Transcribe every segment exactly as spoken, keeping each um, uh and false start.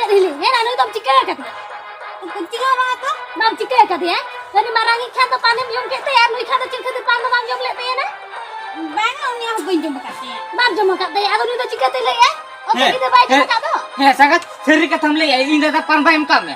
ᱦᱮᱸ, ᱱᱩᱭ ᱫᱚᱢ ᱪᱤᱠᱟᱹ ᱟᱠᱟᱫᱮᱭᱟ? ᱪᱤᱠᱟᱹ ᱦᱚᱸ ᱵᱟᱝᱟ ᱛᱚ᱾ ᱵᱟᱢ ᱪᱤᱠᱟᱹ ᱟᱠᱟᱫᱮᱭᱟ? ᱩᱱᱤ ᱢᱟᱨᱟᱝᱤᱡ ᱠᱷᱟᱱ ᱫᱚ ᱯᱟᱱᱮᱢ ᱡᱚᱢ ᱠᱮᱫ ᱛᱟᱭᱟ, ᱟᱨ ᱱᱩᱭ ᱠᱷᱟᱱ ᱫᱚ ᱪᱮᱫ ᱠᱷᱟᱹᱛᱤᱨ ᱯᱟᱱ ᱫᱚ ᱵᱟᱢ ᱡᱚᱢ ᱞᱮᱫ ᱛᱟᱭᱟ ᱱᱟ? ᱵᱟᱝᱟ, ᱩᱱᱤᱭᱟᱜ ᱦᱚᱸ ᱵᱟᱹᱧ ᱡᱚᱢ ᱟᱠᱟᱫ ᱛᱟᱭᱟ᱾ ᱵᱟᱢ ᱡᱚᱢ ᱟᱠᱟᱫ ᱛᱟᱭᱟ, ᱟᱫᱚ ᱱᱩᱭ ᱫᱚ ᱪᱤᱠᱟᱹᱛᱮ ᱞᱟᱹᱭᱮᱜᱼᱟ? ᱚᱠᱚᱭ ᱦᱮᱸ, ᱜᱤᱫᱽᱨᱟᱹ ᱵᱟᱭ ᱡᱚᱢ ᱦᱮᱸ, ᱟᱠᱟᱫ ᱫᱚ? ᱦᱮᱸ, ᱥᱟᱸᱜᱟᱛ, ᱥᱟᱹᱨᱤ ᱠᱟᱛᱷᱟᱢ ᱞᱟᱹᱭᱮᱜᱼᱟ, ᱤᱧ ᱫᱟᱫᱟ ᱯᱟᱱ ᱵᱟᱭ ᱮᱢ ᱠᱟᱜ ᱢᱮ᱾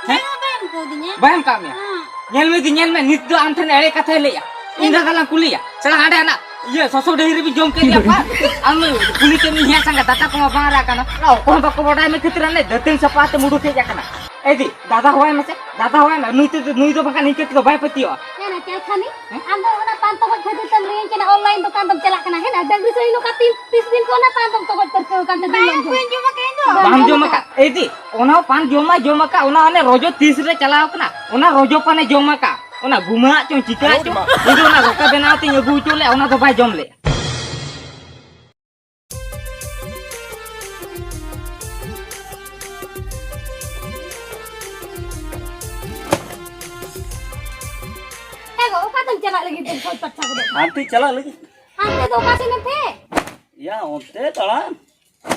ᱦᱮᱸ? ᱵᱟᱝᱟ, ᱵᱟᱭ ᱮᱢ ᱠᱟᱣᱫᱤᱧᱟ᱾ ᱵᱟᱭ ᱮᱢ ᱠᱟᱜ ᱢᱮᱭᱟ? ᱦᱮᱸ᱾ ᱧᱮᱞ ᱢᱮ ᱫᱤ, ᱧᱮᱞ ᱢᱮ, ᱱᱤᱛ ᱫᱚ ᱟᱢ ᱴᱷᱮᱱ ᱮᱲᱮ ᱠᱟᱛᱷᱟᱭ ᱞᱟᱹᱭᱟ᱾ ᱤᱧ ᱫᱟᱫᱟ ᱞᱟᱝ ᱠᱩᱞᱤᱭᱟ᱾ ᱥᱟᱞᱟ ᱦᱟᱸᱰᱮ ᱦᱟᱱᱟ ᱤᱭᱟᱹ ᱥᱚᱥᱚ ᱰᱟᱹᱦᱤ ᱨᱮᱵᱤᱱ ᱡᱚᱢ ᱠᱮᱫ ᱜᱮᱭᱟ ᱯᱟᱱ? ᱟᱢ ᱠᱩᱞᱤ ᱠᱮᱫ ᱢᱮᱭᱟ ᱦᱮᱸ ᱥᱟᱸᱜᱟᱛ, ᱫᱟᱠᱟ ᱠᱚᱢᱟ ᱵᱟᱝ ᱨᱟᱜ ᱠᱟᱱᱟ᱾ ᱚᱠᱚᱭ ᱦᱚᱸ ᱵᱟᱠᱚ ᱵᱟᱰᱟᱭ ᱢᱮ ᱠᱷᱟᱹᱛᱤᱨ ᱦᱟᱱᱮ ᱫᱟᱹᱛᱟᱹᱱ ᱥᱟᱯᱷᱟ ᱛᱮᱢ ᱩᱰᱩᱠ ᱦᱮᱡ ᱟᱠᱟᱱᱟ᱾ ᱮ ᱫᱤ, ᱫᱟᱫᱟ ᱦᱚᱦᱚᱭ ᱢᱮᱥᱮ, ᱫᱟᱫᱟ ᱦᱚᱦᱚᱭ ᱢᱮ᱾ ᱱᱩᱭ ᱛᱮᱫᱚ, ᱱᱩᱭ ᱫᱚ ᱵᱟᱝᱠᱷᱟᱱ ᱱᱤᱝᱠᱟᱹ ᱛᱮᱫᱚ ᱵᱟᱭ ᱯᱟᱹᱛᱭᱟᱹᱜᱼᱟ᱾ ᱦᱮᱸ ᱱᱟ, ᱪᱮᱫ ᱠᱷᱟᱱᱤ? ᱦᱮᱸ? ᱟᱢ ᱫᱚ ᱚᱱᱟ ᱯᱟᱱ ᱛᱚᱜᱚᱡ ᱠᱷᱟᱹᱛᱤᱨ ᱛᱮᱢ ᱞᱟᱹᱭᱟᱹᱧ ᱠᱟᱱᱟ, online ᱫᱚᱠᱟᱱ ᱫᱚᱢ ᱪᱟᱞᱟᱜ ᱠᱟᱱᱟ, ᱦᱮᱸ ᱱᱟ? ᱰᱟᱹᱝᱨᱤ ᱥᱟᱹᱲᱤ ᱱᱚᱝᱠᱟ ᱛᱤᱥ, ᱛᱤᱥ ᱫᱤᱱ ᱠᱷᱚᱱ ᱚᱱᱟ ᱯᱟᱱ ᱫᱚᱢ ᱛᱚᱜᱚᱡ ᱯᱟᱹᱨᱠᱟᱹᱣ ᱟᱠᱟᱱ ᱛᱮ ᱫᱤᱱ ᱵᱟᱝ ᱫᱚᱢ ᱡᱚᱢᱟ᱾ ᱵᱟᱹᱧ ᱡᱚᱢ ᱟᱠᱟᱫ ᱤᱧ ᱫᱚ᱾ ᱵᱟᱢ ᱵᱟᱢ ᱡᱚᱢ ᱡᱚᱢ ᱟᱠᱟᱫ? ᱟᱠᱟᱫ? ᱮ ᱫᱤ, ᱚᱱᱟ ᱦᱚᱸ ᱯᱟᱱ ᱡᱚᱢ ᱢᱟᱭ ᱡᱚᱢ ᱟᱠᱟᱫ, ᱚᱱᱟ ᱚᱱᱮ ᱨᱚᱡᱚ ᱛᱤᱥ ᱨᱮ ᱪᱟᱞᱟᱣ ᱟᱠᱟᱱᱟ, ᱚᱱᱟ ᱨᱚᱡᱚ ᱯᱟᱱᱮ ᱡᱚᱢ ᱟᱠᱟᱫ, ᱚᱱᱟ ᱜᱩᱢᱟᱹᱜ ᱪᱚᱝ ᱪᱤᱠᱟᱹᱜ ᱪᱚᱝ, ᱤᱧ ᱫᱚ ᱚᱱᱟ ᱨᱚᱠᱟ ᱵᱮᱱᱟᱣ ᱛᱤᱧ ᱟᱹᱜᱩ ᱦᱚᱪᱚ ᱞᱮᱫ, ᱚᱱᱟ ᱫᱚ ᱵᱟᱭ ᱡᱚᱢ ᱞᱮᱫ᱾ ᱮ ᱜᱚ, ᱚᱠᱟ ᱛᱮᱢ ᱪᱟᱞᱟᱜ ᱞᱟᱹᱜᱤᱫ ᱛᱮ ᱥᱟᱹᱛ ᱯᱟᱴᱷᱟ ᱠᱚᱫᱚ? ᱦᱟᱱᱛᱮ ᱪᱟᱞᱟᱜ ᱞᱟᱹᱜᱤᱫ᱾ ᱦᱟᱱᱛᱮ ᱫᱚ ᱚᱠᱟ ᱥᱮᱱ ᱮᱱᱛᱮ? ᱭᱟ, ᱚᱱᱛᱮ ᱫᱟᱬᱟᱱ᱾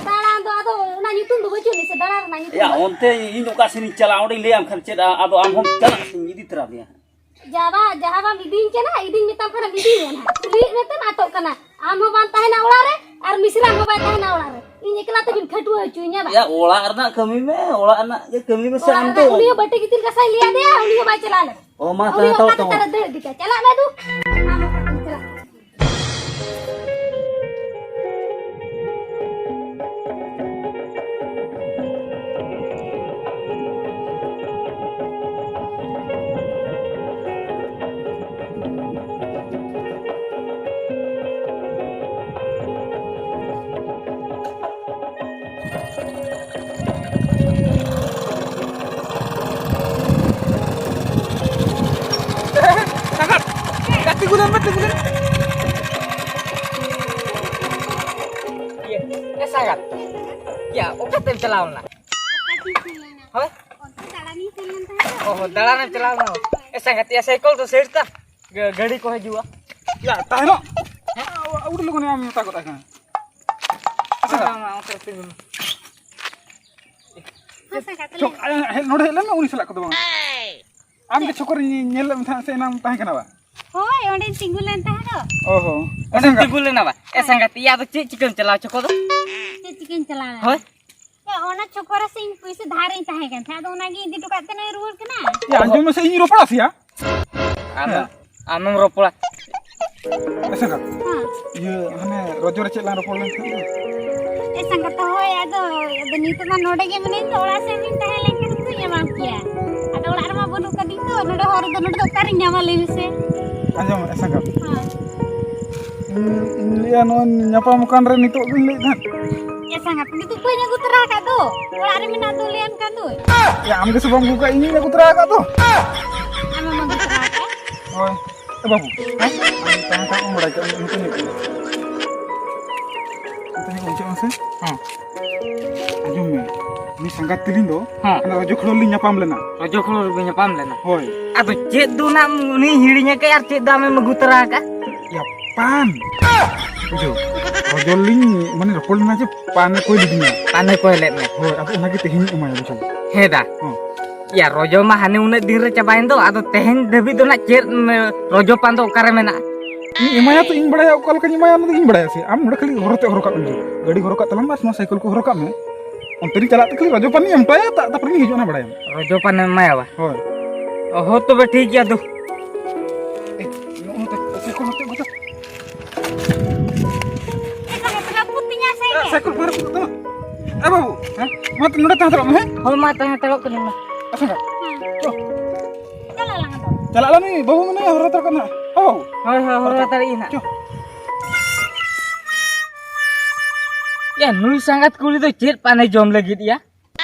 ᱫᱟᱬᱟᱱ ᱫᱚ ᱟᱫᱚ ᱚᱱᱟ ᱧᱩᱛᱩᱢ ᱫᱚ ᱵᱟᱹᱪᱩᱜ ᱟᱹᱱᱤᱡ ᱥᱮ, ᱫᱟᱬᱟ ᱨᱮᱱᱟᱜ ᱧᱩᱛᱩᱢ ᱭᱟ, ᱫᱚ? ᱚᱱᱛᱮ ᱤᱧ ᱚᱠᱟ ᱥᱮᱱ ᱤᱧ ᱪᱟᱞᱟᱜᱼᱟ, ᱚᱸᱰᱮᱧ ᱞᱟᱹᱭᱟᱢ ᱠᱷᱟᱱ ᱪᱮᱫ, ᱟ-, ᱟᱫᱚ ᱟᱢ ᱦᱚᱸᱢ ᱪᱟᱞᱟᱜ ᱥᱮ ᱤᱧ ᱤᱫᱤ ᱛᱚᱨᱟ ᱢᱮᱭᱟ? ᱡᱟᱦᱟᱸ ᱵᱟ-, ᱡᱟᱦᱟᱸ ᱵᱟᱢ ᱤᱫᱤᱧ ᱠᱟᱱᱟ, ᱤᱫᱤᱧ ᱢᱮᱛᱟᱢ ᱠᱷᱟᱱᱮᱢ ᱤᱫᱤᱧᱟ ᱱᱟᱦᱟᱜ᱾ ᱠᱩᱞᱤᱭᱮᱫ ᱢᱮᱛᱮᱢ ᱟᱴᱚᱜ ᱠᱟᱱᱟ᱾ ᱟᱢ ᱦᱚᱸ ᱵᱟᱢ ᱛᱟᱦᱮᱱᱟ ᱚᱲᱟᱜ ᱨᱮ, ᱟᱨ ᱢᱤᱥᱨᱟᱢ ᱦᱚᱸ ᱵᱟᱭ ᱛᱟᱦᱮᱱᱟ ᱚᱲᱟᱜ ᱨᱮ᱾ ᱤᱧ ᱮᱠᱞᱟ ᱛᱮᱵᱤᱱ ᱠᱷᱟᱹᱴᱩᱣᱟᱹ ᱦᱚᱪᱚᱧᱟ ᱵᱟ? ᱭᱟ, ᱚᱲᱟᱜ ᱨᱮᱱᱟᱜ ᱠᱟᱹᱢᱤ ᱢᱮ, ᱚᱲᱟᱜ ᱨᱮᱱᱟᱜ ᱜᱮ ᱠᱟᱹᱢᱤ ᱢᱮᱥᱮ ᱚᱲᱟᱜ ᱟᱢ ᱨᱮᱱᱟᱜ ᱫᱚ᱾ ᱩᱱᱤ ᱦᱚᱸ ᱵᱟᱹᱴᱤ ᱜᱤᱛᱤᱞ ᱜᱟᱥᱟᱭ ᱞᱟᱹᱭ ᱟᱫᱮᱭᱟ, ᱩᱱᱤ ᱦᱚᱸ ᱵᱟᱭ ᱪᱟᱞᱟᱣ ᱞᱮᱱᱟ᱾ ᱚ, ᱢᱟ ᱩᱱᱤ ᱛᱟᱦᱮᱸ ᱦᱚᱸ ᱦᱟᱛᱟᱲ ᱚᱠᱟ ᱛᱮ ᱛᱟᱵᱚᱱ᱾ ᱛᱟᱞᱮ ᱫᱟᱹᱲ ᱤᱫᱤ ᱠᱟᱭᱟ? ᱪᱟᱞᱟᱜ ᱢᱮ ᱫᱩ᱾ ᱟᱢ ᱚᱠᱟ ᱛᱮᱢ ᱪᱟᱞᱟᱜ? ᱥᱟᱸᱜᱟᱛ, ᱜᱟᱛᱮ ᱠᱚᱫᱚ ᱢᱮ, ᱛᱤᱸᱜᱩ ᱞᱮᱱ᱾ ᱤᱭᱟᱹ, ᱮ ᱥᱟᱸᱜᱟᱛ, ᱭᱟ, ᱚᱠᱟᱛᱮᱢ ᱪᱟᱞᱟᱣ ᱞᱮᱱᱟ? ᱦᱳᱭ? ᱚᱱᱛᱮ ᱫᱟᱬᱟᱱᱤᱧ ᱥᱮᱱ ᱞᱮᱱ ᱛᱟᱦᱮᱸᱫ᱾ ᱚ, ᱫᱟᱬᱟᱱᱮᱢ ᱪᱟᱞᱟᱣ ᱞᱮᱱᱟ? ᱮ ᱥᱟᱸᱜᱟᱛ, ᱭᱟ, ᱥᱟᱭᱠᱮᱞ ᱫᱚ ᱥᱮᱴ ᱛᱟ, ᱜᱟ-, ᱜᱟᱹᱰᱤ ᱠᱚ ᱦᱤᱡᱩᱜᱼᱟ᱾ ᱭᱟ, ᱛᱟᱦᱮᱱᱚᱜ᱾ ᱦᱮᱸ? ᱟᱹᱰᱤ ᱞᱚᱜᱚᱱ ᱟᱢ ᱢᱮᱛᱟ ᱠᱚ ᱛᱟᱦᱮᱸ ᱠᱟᱱᱟ᱾ ᱟᱪᱪᱷᱟ᱾ ᱵᱟᱝ, ᱵᱟᱝ, ᱚᱱᱛᱮ ᱨᱮ ᱛᱤᱸᱜᱩ ᱢᱮ᱾ ᱦᱮᱸ, ᱥᱟᱸᱜᱟᱛᱮ ᱪᱚ, ᱞᱟᱹᱭ ᱢᱮ᱾ ᱦᱮᱡ, ᱱᱚᱰᱮ ᱦᱮᱡ ᱞᱮᱱ ᱢᱮ, ᱩᱱᱤ ᱥᱟᱞᱟᱜ ᱠᱚᱫᱚ ᱵᱟᱝ᱾ ᱟᱢ ᱜᱮ ᱪᱷᱚᱠᱚᱨ ᱤᱧ ᱧᱮᱞ ᱞᱮᱫ ᱢᱮ ᱛᱟᱦᱮᱸᱫ ᱥᱮ, ᱮᱱᱟᱝ ᱛᱟᱦᱮᱸ ᱠᱟᱱᱟ ᱵᱟ? ᱦᱳᱭ, ᱚᱸᱰᱮᱧ ᱛᱤᱸᱜᱩ ᱞᱮᱱ ᱛᱟᱦᱮᱸ ᱫᱚ᱾ ᱚ ᱦᱚᱸ᱾ ᱮ ᱚᱸᱰᱮᱢ ᱥᱟᱸᱜᱟᱛ᱾ ᱛᱤᱸᱜᱩ ᱞᱮᱱᱟ ᱵᱟ? ᱮ ᱦᱮᱸ᱾ ᱥᱟᱸᱜᱟᱛ, ᱤᱭᱟᱹ ᱟᱫᱚ ᱪᱮᱫ ᱪᱤᱠᱟᱹᱢ ᱪᱟᱞᱟᱣ ᱪᱷᱚᱠᱚ ᱫᱚ? ᱪᱮᱫ ᱪᱤᱠᱟᱹᱧ ᱪᱟᱞᱟᱣ ᱞᱮᱱᱟ? ᱦᱳᱭ᱾ ᱮ, ᱚᱱᱟ ᱪᱷᱚᱠᱚ ᱨᱮ ᱥᱮ ᱤᱧ ᱯᱩᱭᱥᱟᱹ ᱫᱷᱟᱨ ᱤᱧ ᱛᱟᱦᱮᱸ ᱠᱟᱱ ᱛᱟᱦᱮᱸᱫ, ᱟᱫᱚ ᱚᱱᱟᱜᱤᱧ ᱤᱫᱤ ᱦᱚᱴᱚ ᱠᱟᱜ ᱛᱮ ᱱᱚᱜᱼᱚᱭ ᱨᱩᱣᱟᱹᱲ ᱠᱟᱱᱟ᱾ ᱮ, ᱟᱸᱡᱚᱢ ᱢᱮᱥᱮ, ᱤᱧ ᱨᱚᱯᱚᱲᱟ ᱥᱮᱭᱟ᱾ ᱟᱢᱮᱢ, ᱦᱮᱸ᱾ ᱟᱢᱮᱢ ᱨᱚᱯᱚᱲᱟ᱾ ᱮ ᱥᱟᱸᱜᱟᱛ᱾ ᱦᱮᱸ᱾ ᱤᱭᱟᱹ, ᱦᱟᱱᱮ ᱨᱚᱡᱚ ᱨᱮ ᱪᱮᱫ ᱞᱟᱝ ᱨᱚᱯᱚᱲ ᱞᱮᱱ ᱛᱟᱦᱮᱸᱫ ᱫᱚ? ᱮ ᱥᱟᱸᱜᱟᱛ, ᱦᱳᱭ, ᱟᱫᱚ, ᱟᱫᱚ ᱱᱤᱛᱚᱜ ᱢᱟ ᱱᱚᱰᱮ ᱜᱮ ᱢᱤᱱᱟᱹᱧ ᱫᱚ, ᱚᱲᱟᱜ ᱥᱮᱫ ᱨᱤᱧ ᱛᱟᱦᱮᱸ ᱞᱮᱱᱠᱷᱟᱱ ᱫᱚᱧ ᱮᱢᱟᱢ ᱠᱮᱭᱟ᱾ ᱟᱫᱚ ᱚᱲᱟᱜ ᱨᱮᱢᱟ ᱵᱟᱹᱱᱩᱜ ᱠᱟᱫᱤᱧ ᱫᱚ, ᱱᱚᱰᱮ ᱦᱚᱨ ᱨᱮᱫᱚ, ᱱᱚᱰᱮ ᱫᱚ ᱚᱠᱟᱨᱤᱧ ᱧᱟᱢᱟ, ᱞᱟᱹᱭ ᱢᱮᱥᱮ? ᱟᱸᱡᱚᱢ ᱢᱮ, ᱮ ᱥᱟᱸᱜᱟᱛ᱾ ᱦᱮᱸ᱾ ᱤᱧ, ᱤᱧ ᱞᱟᱹᱭᱟ, ᱱᱚᱣᱟ ᱧᱟᱯᱟᱢ ᱟᱠᱟᱱ ᱨᱮ ᱱᱤᱛᱚᱜ ᱵᱤᱱ ᱞᱟᱹᱭᱮᱫ ᱛᱟᱦᱮᱸᱫ? ᱮ ᱥᱟᱸᱜᱟᱛ, ᱱᱤᱛᱚᱜ ᱵᱟᱹᱧ ᱟᱹᱜᱩ ᱛᱚᱨᱟ ᱟᱠᱟᱫ ᱫᱚ, ᱚᱲᱟᱜ ᱨᱮ ᱢᱮᱱᱟᱜ ᱫᱚ, ᱞᱟᱹᱭᱟᱢ ᱠᱟᱱ ᱫᱚᱧ᱾ ᱮ, ᱟᱢ ᱜᱮᱥᱮ ᱵᱟᱢ ᱟᱹᱜᱩ ᱠᱟᱜ, ᱤᱧᱤᱧ ᱟᱹᱜᱩ ᱛᱚᱨᱟ ᱟᱠᱟᱫ ᱫᱚ᱾ ᱟᱢᱮᱢ ᱟᱹᱜᱩ ᱛᱚᱨᱟ ᱟᱠᱟᱫ? ᱦᱳᱭ᱾ ᱮ ᱵᱟᱹᱵᱩ, ᱦᱮᱸ? ᱟᱢ ᱛᱟᱦᱮᱸ ᱠᱷᱟᱱ ᱮᱢ ᱵᱟᱲᱟᱭ ᱠᱟᱜ, ᱱᱚᱛᱮ ᱧᱮᱞ ᱠᱚᱢ᱾ ᱱᱚᱛᱮ ᱧᱮᱞ ᱠᱚᱢ, ᱪᱮᱫ ᱢᱟᱥᱮ? ᱦᱮᱸ᱾ ᱟᱸᱡᱚᱢ ᱢᱮ, ᱩᱱᱤ ᱥᱟᱸᱜᱟᱛ ᱛᱤᱞᱤᱧ ᱫᱚ ᱦᱮᱸ᱾ ᱦᱟᱱᱟ ᱨᱚᱡᱚ ᱠᱷᱟᱹᱲᱳ ᱞᱤᱧ ᱧᱟᱯᱟᱢ ᱞᱮᱱᱟ᱾ ᱨᱚᱡᱚ ᱠᱷᱟᱹᱲᱳ ᱨᱮᱵᱤᱱ ᱧᱟᱯᱟᱢ ᱞᱮᱱᱟ? ᱦᱳᱭ᱾ ᱟᱫᱚ ᱪᱮᱫ ᱫᱚ ᱱᱟᱜ ᱩᱱᱤ ᱦᱤᱲᱤᱧ ᱟᱠᱟᱫ ᱟᱨ ᱪᱮᱫ ᱫᱚ ᱟᱢᱮᱢ ᱟᱹᱜᱩ ᱛᱚᱨᱟ ᱟᱠᱟᱫ? ᱭᱟ, ᱯᱟᱱ᱾ ᱵᱩᱡᱷᱟᱹᱣ, ᱨᱚᱡᱚ ᱞᱤᱧ, ᱢᱟᱱᱮ, ᱨᱚᱯᱚᱲ ᱞᱮᱱᱟ ᱡᱮ ᱯᱟᱱᱮ ᱠᱚᱭ ᱞᱤᱫᱤᱧᱟ᱾ ᱯᱟᱱᱮ ᱠᱚᱭ ᱞᱮᱫ ᱢᱮ? ᱦᱳᱭ, ᱟᱫᱚ ᱚᱱᱟᱜᱮ ᱛᱮᱦᱮᱧ ᱤᱧ ᱮᱢᱟᱭᱟ, ᱵᱩᱡᱷᱟᱹᱣ᱾ ᱦᱮᱸ ᱫᱟ᱾ ᱦᱚᱸ᱾ ᱭᱟ, ᱨᱚᱡᱚ ᱢᱟ ᱦᱟᱱᱮ ᱩᱱᱟᱹᱜ ᱫᱤᱱ ᱨᱮ ᱪᱟᱵᱟᱭᱮᱱ ᱫᱚ, ᱟᱫᱚ ᱛᱮᱦᱮᱧ ᱫᱷᱟᱹᱵᱤᱡ ᱫᱚ ᱱᱟᱜ ᱪᱮᱫ, ᱩᱢ, ᱨᱚᱡᱚ ᱯᱟᱱ ᱫᱚ ᱚᱠᱟᱨᱮ ᱢᱮᱱᱟᱜᱼᱟ? ᱤᱧ ᱮᱢᱟᱭᱟ ᱛᱚ, ᱤᱧ ᱵᱟᱲᱟᱭᱟ ᱚᱠᱟ ᱞᱮᱠᱟᱧ ᱮᱢᱟᱭᱟ, ᱚᱱᱟ ᱫᱚ ᱤᱧ ᱵᱟᱲᱟᱭᱟ ᱥᱮ᱾ ᱟᱢ ᱱᱚᱰᱮ ᱠᱷᱟᱹᱞᱤ ᱦᱚᱨᱚ ᱛᱮ ᱦᱚᱨᱚ ᱠᱟᱜ ᱢᱮ, ᱜᱟᱹᱰᱤ ᱦᱚᱨᱚ ᱠᱟᱜ ᱛᱟᱞᱟᱝ ᱢᱮ ᱟᱨ ᱱᱚᱣᱟ ᱥᱟᱭᱠᱮᱞ ᱠᱚ ᱦᱚᱨᱚ ᱠᱟᱜ ᱢᱮ᱾ ᱚᱱᱛᱮ ᱨᱤᱧ ᱪᱟᱞᱟᱜ ᱛᱮ ᱠᱷᱟᱹᱞᱤ ᱨᱚᱡᱚ ᱯᱟᱱᱤᱧ ᱮᱢ ᱦᱚᱴᱚ ᱟᱭᱟ, ᱛᱟ-, ᱛᱟᱨᱯᱚᱨᱮ ᱞᱤᱧ ᱦᱤᱡᱩᱜᱼᱟ, ᱚᱱᱟ ᱵᱟᱲᱟᱭᱟᱢ᱾ ᱨᱚᱡᱚ ᱯᱟᱱᱮᱢ ᱮᱢᱟᱭᱟ ᱵᱟ? ᱦᱳᱭ᱾ ᱚ, ᱦᱳ, ᱛᱚᱵᱮ ᱴᱷᱤᱠ ᱜᱮᱭᱟ ᱫᱩ᱾ ᱮ, ᱱᱚᱜᱼᱚ ᱱᱚᱛᱮ, ᱥᱟᱭᱠᱮᱞ ᱱᱚᱛᱮ ᱟᱹᱜᱩ ᱛᱟ᱾ ᱮ, ᱥᱟᱭᱠᱮᱞ ᱵᱟᱝ ᱨᱟᱹᱯᱩᱫᱚᱜ ᱛᱟᱢᱟ᱾ ᱮ ᱵᱟᱹᱵᱩ, ᱦᱮᱸ? ᱢᱟ ᱛᱚ ᱱᱚᱰᱮ ᱛᱟᱦᱮᱸ ᱦᱟᱛᱟᱲᱚᱜ ᱢᱮ, ᱦᱮᱸ? ᱦᱳᱭ, ᱢᱟ ᱛᱟᱦᱮᱸ ᱦᱟᱛᱟᱲᱚᱜ ᱠᱟᱹᱱᱟᱹᱧ ᱢᱟ᱾ ᱟᱪᱪᱷᱟ, ᱦᱮᱸ᱾ ᱪᱚ᱾ ᱪᱟᱞᱟᱜ ᱟᱞᱟᱝ ᱟᱫᱚ᱾ ᱪᱟᱞᱟᱜ ᱟᱞᱟᱝ ᱱᱩᱭ ᱵᱟᱹᱵᱩ ᱢᱮᱱᱟᱭᱟ, ᱦᱚᱨᱦᱚ ᱦᱟᱛᱟᱲ ᱠᱟᱱᱟ᱾ ᱦᱳ᱾ ᱦᱳᱭ, ᱦᱳᱭ, ᱦᱚᱨᱦᱚ ᱦᱟᱛᱟᱲ ᱤᱧ ᱦᱟᱸᱜ᱾ ᱪᱚ᱾ ᱭᱟ, ᱱᱩᱭ ᱥᱟᱸᱜᱟᱛ ᱠᱩᱲᱤ ᱫᱚ ᱪᱮᱫ ᱯᱟᱱᱮ ᱡᱚᱢ ᱞᱟᱹᱜᱤᱫ ᱭᱟ?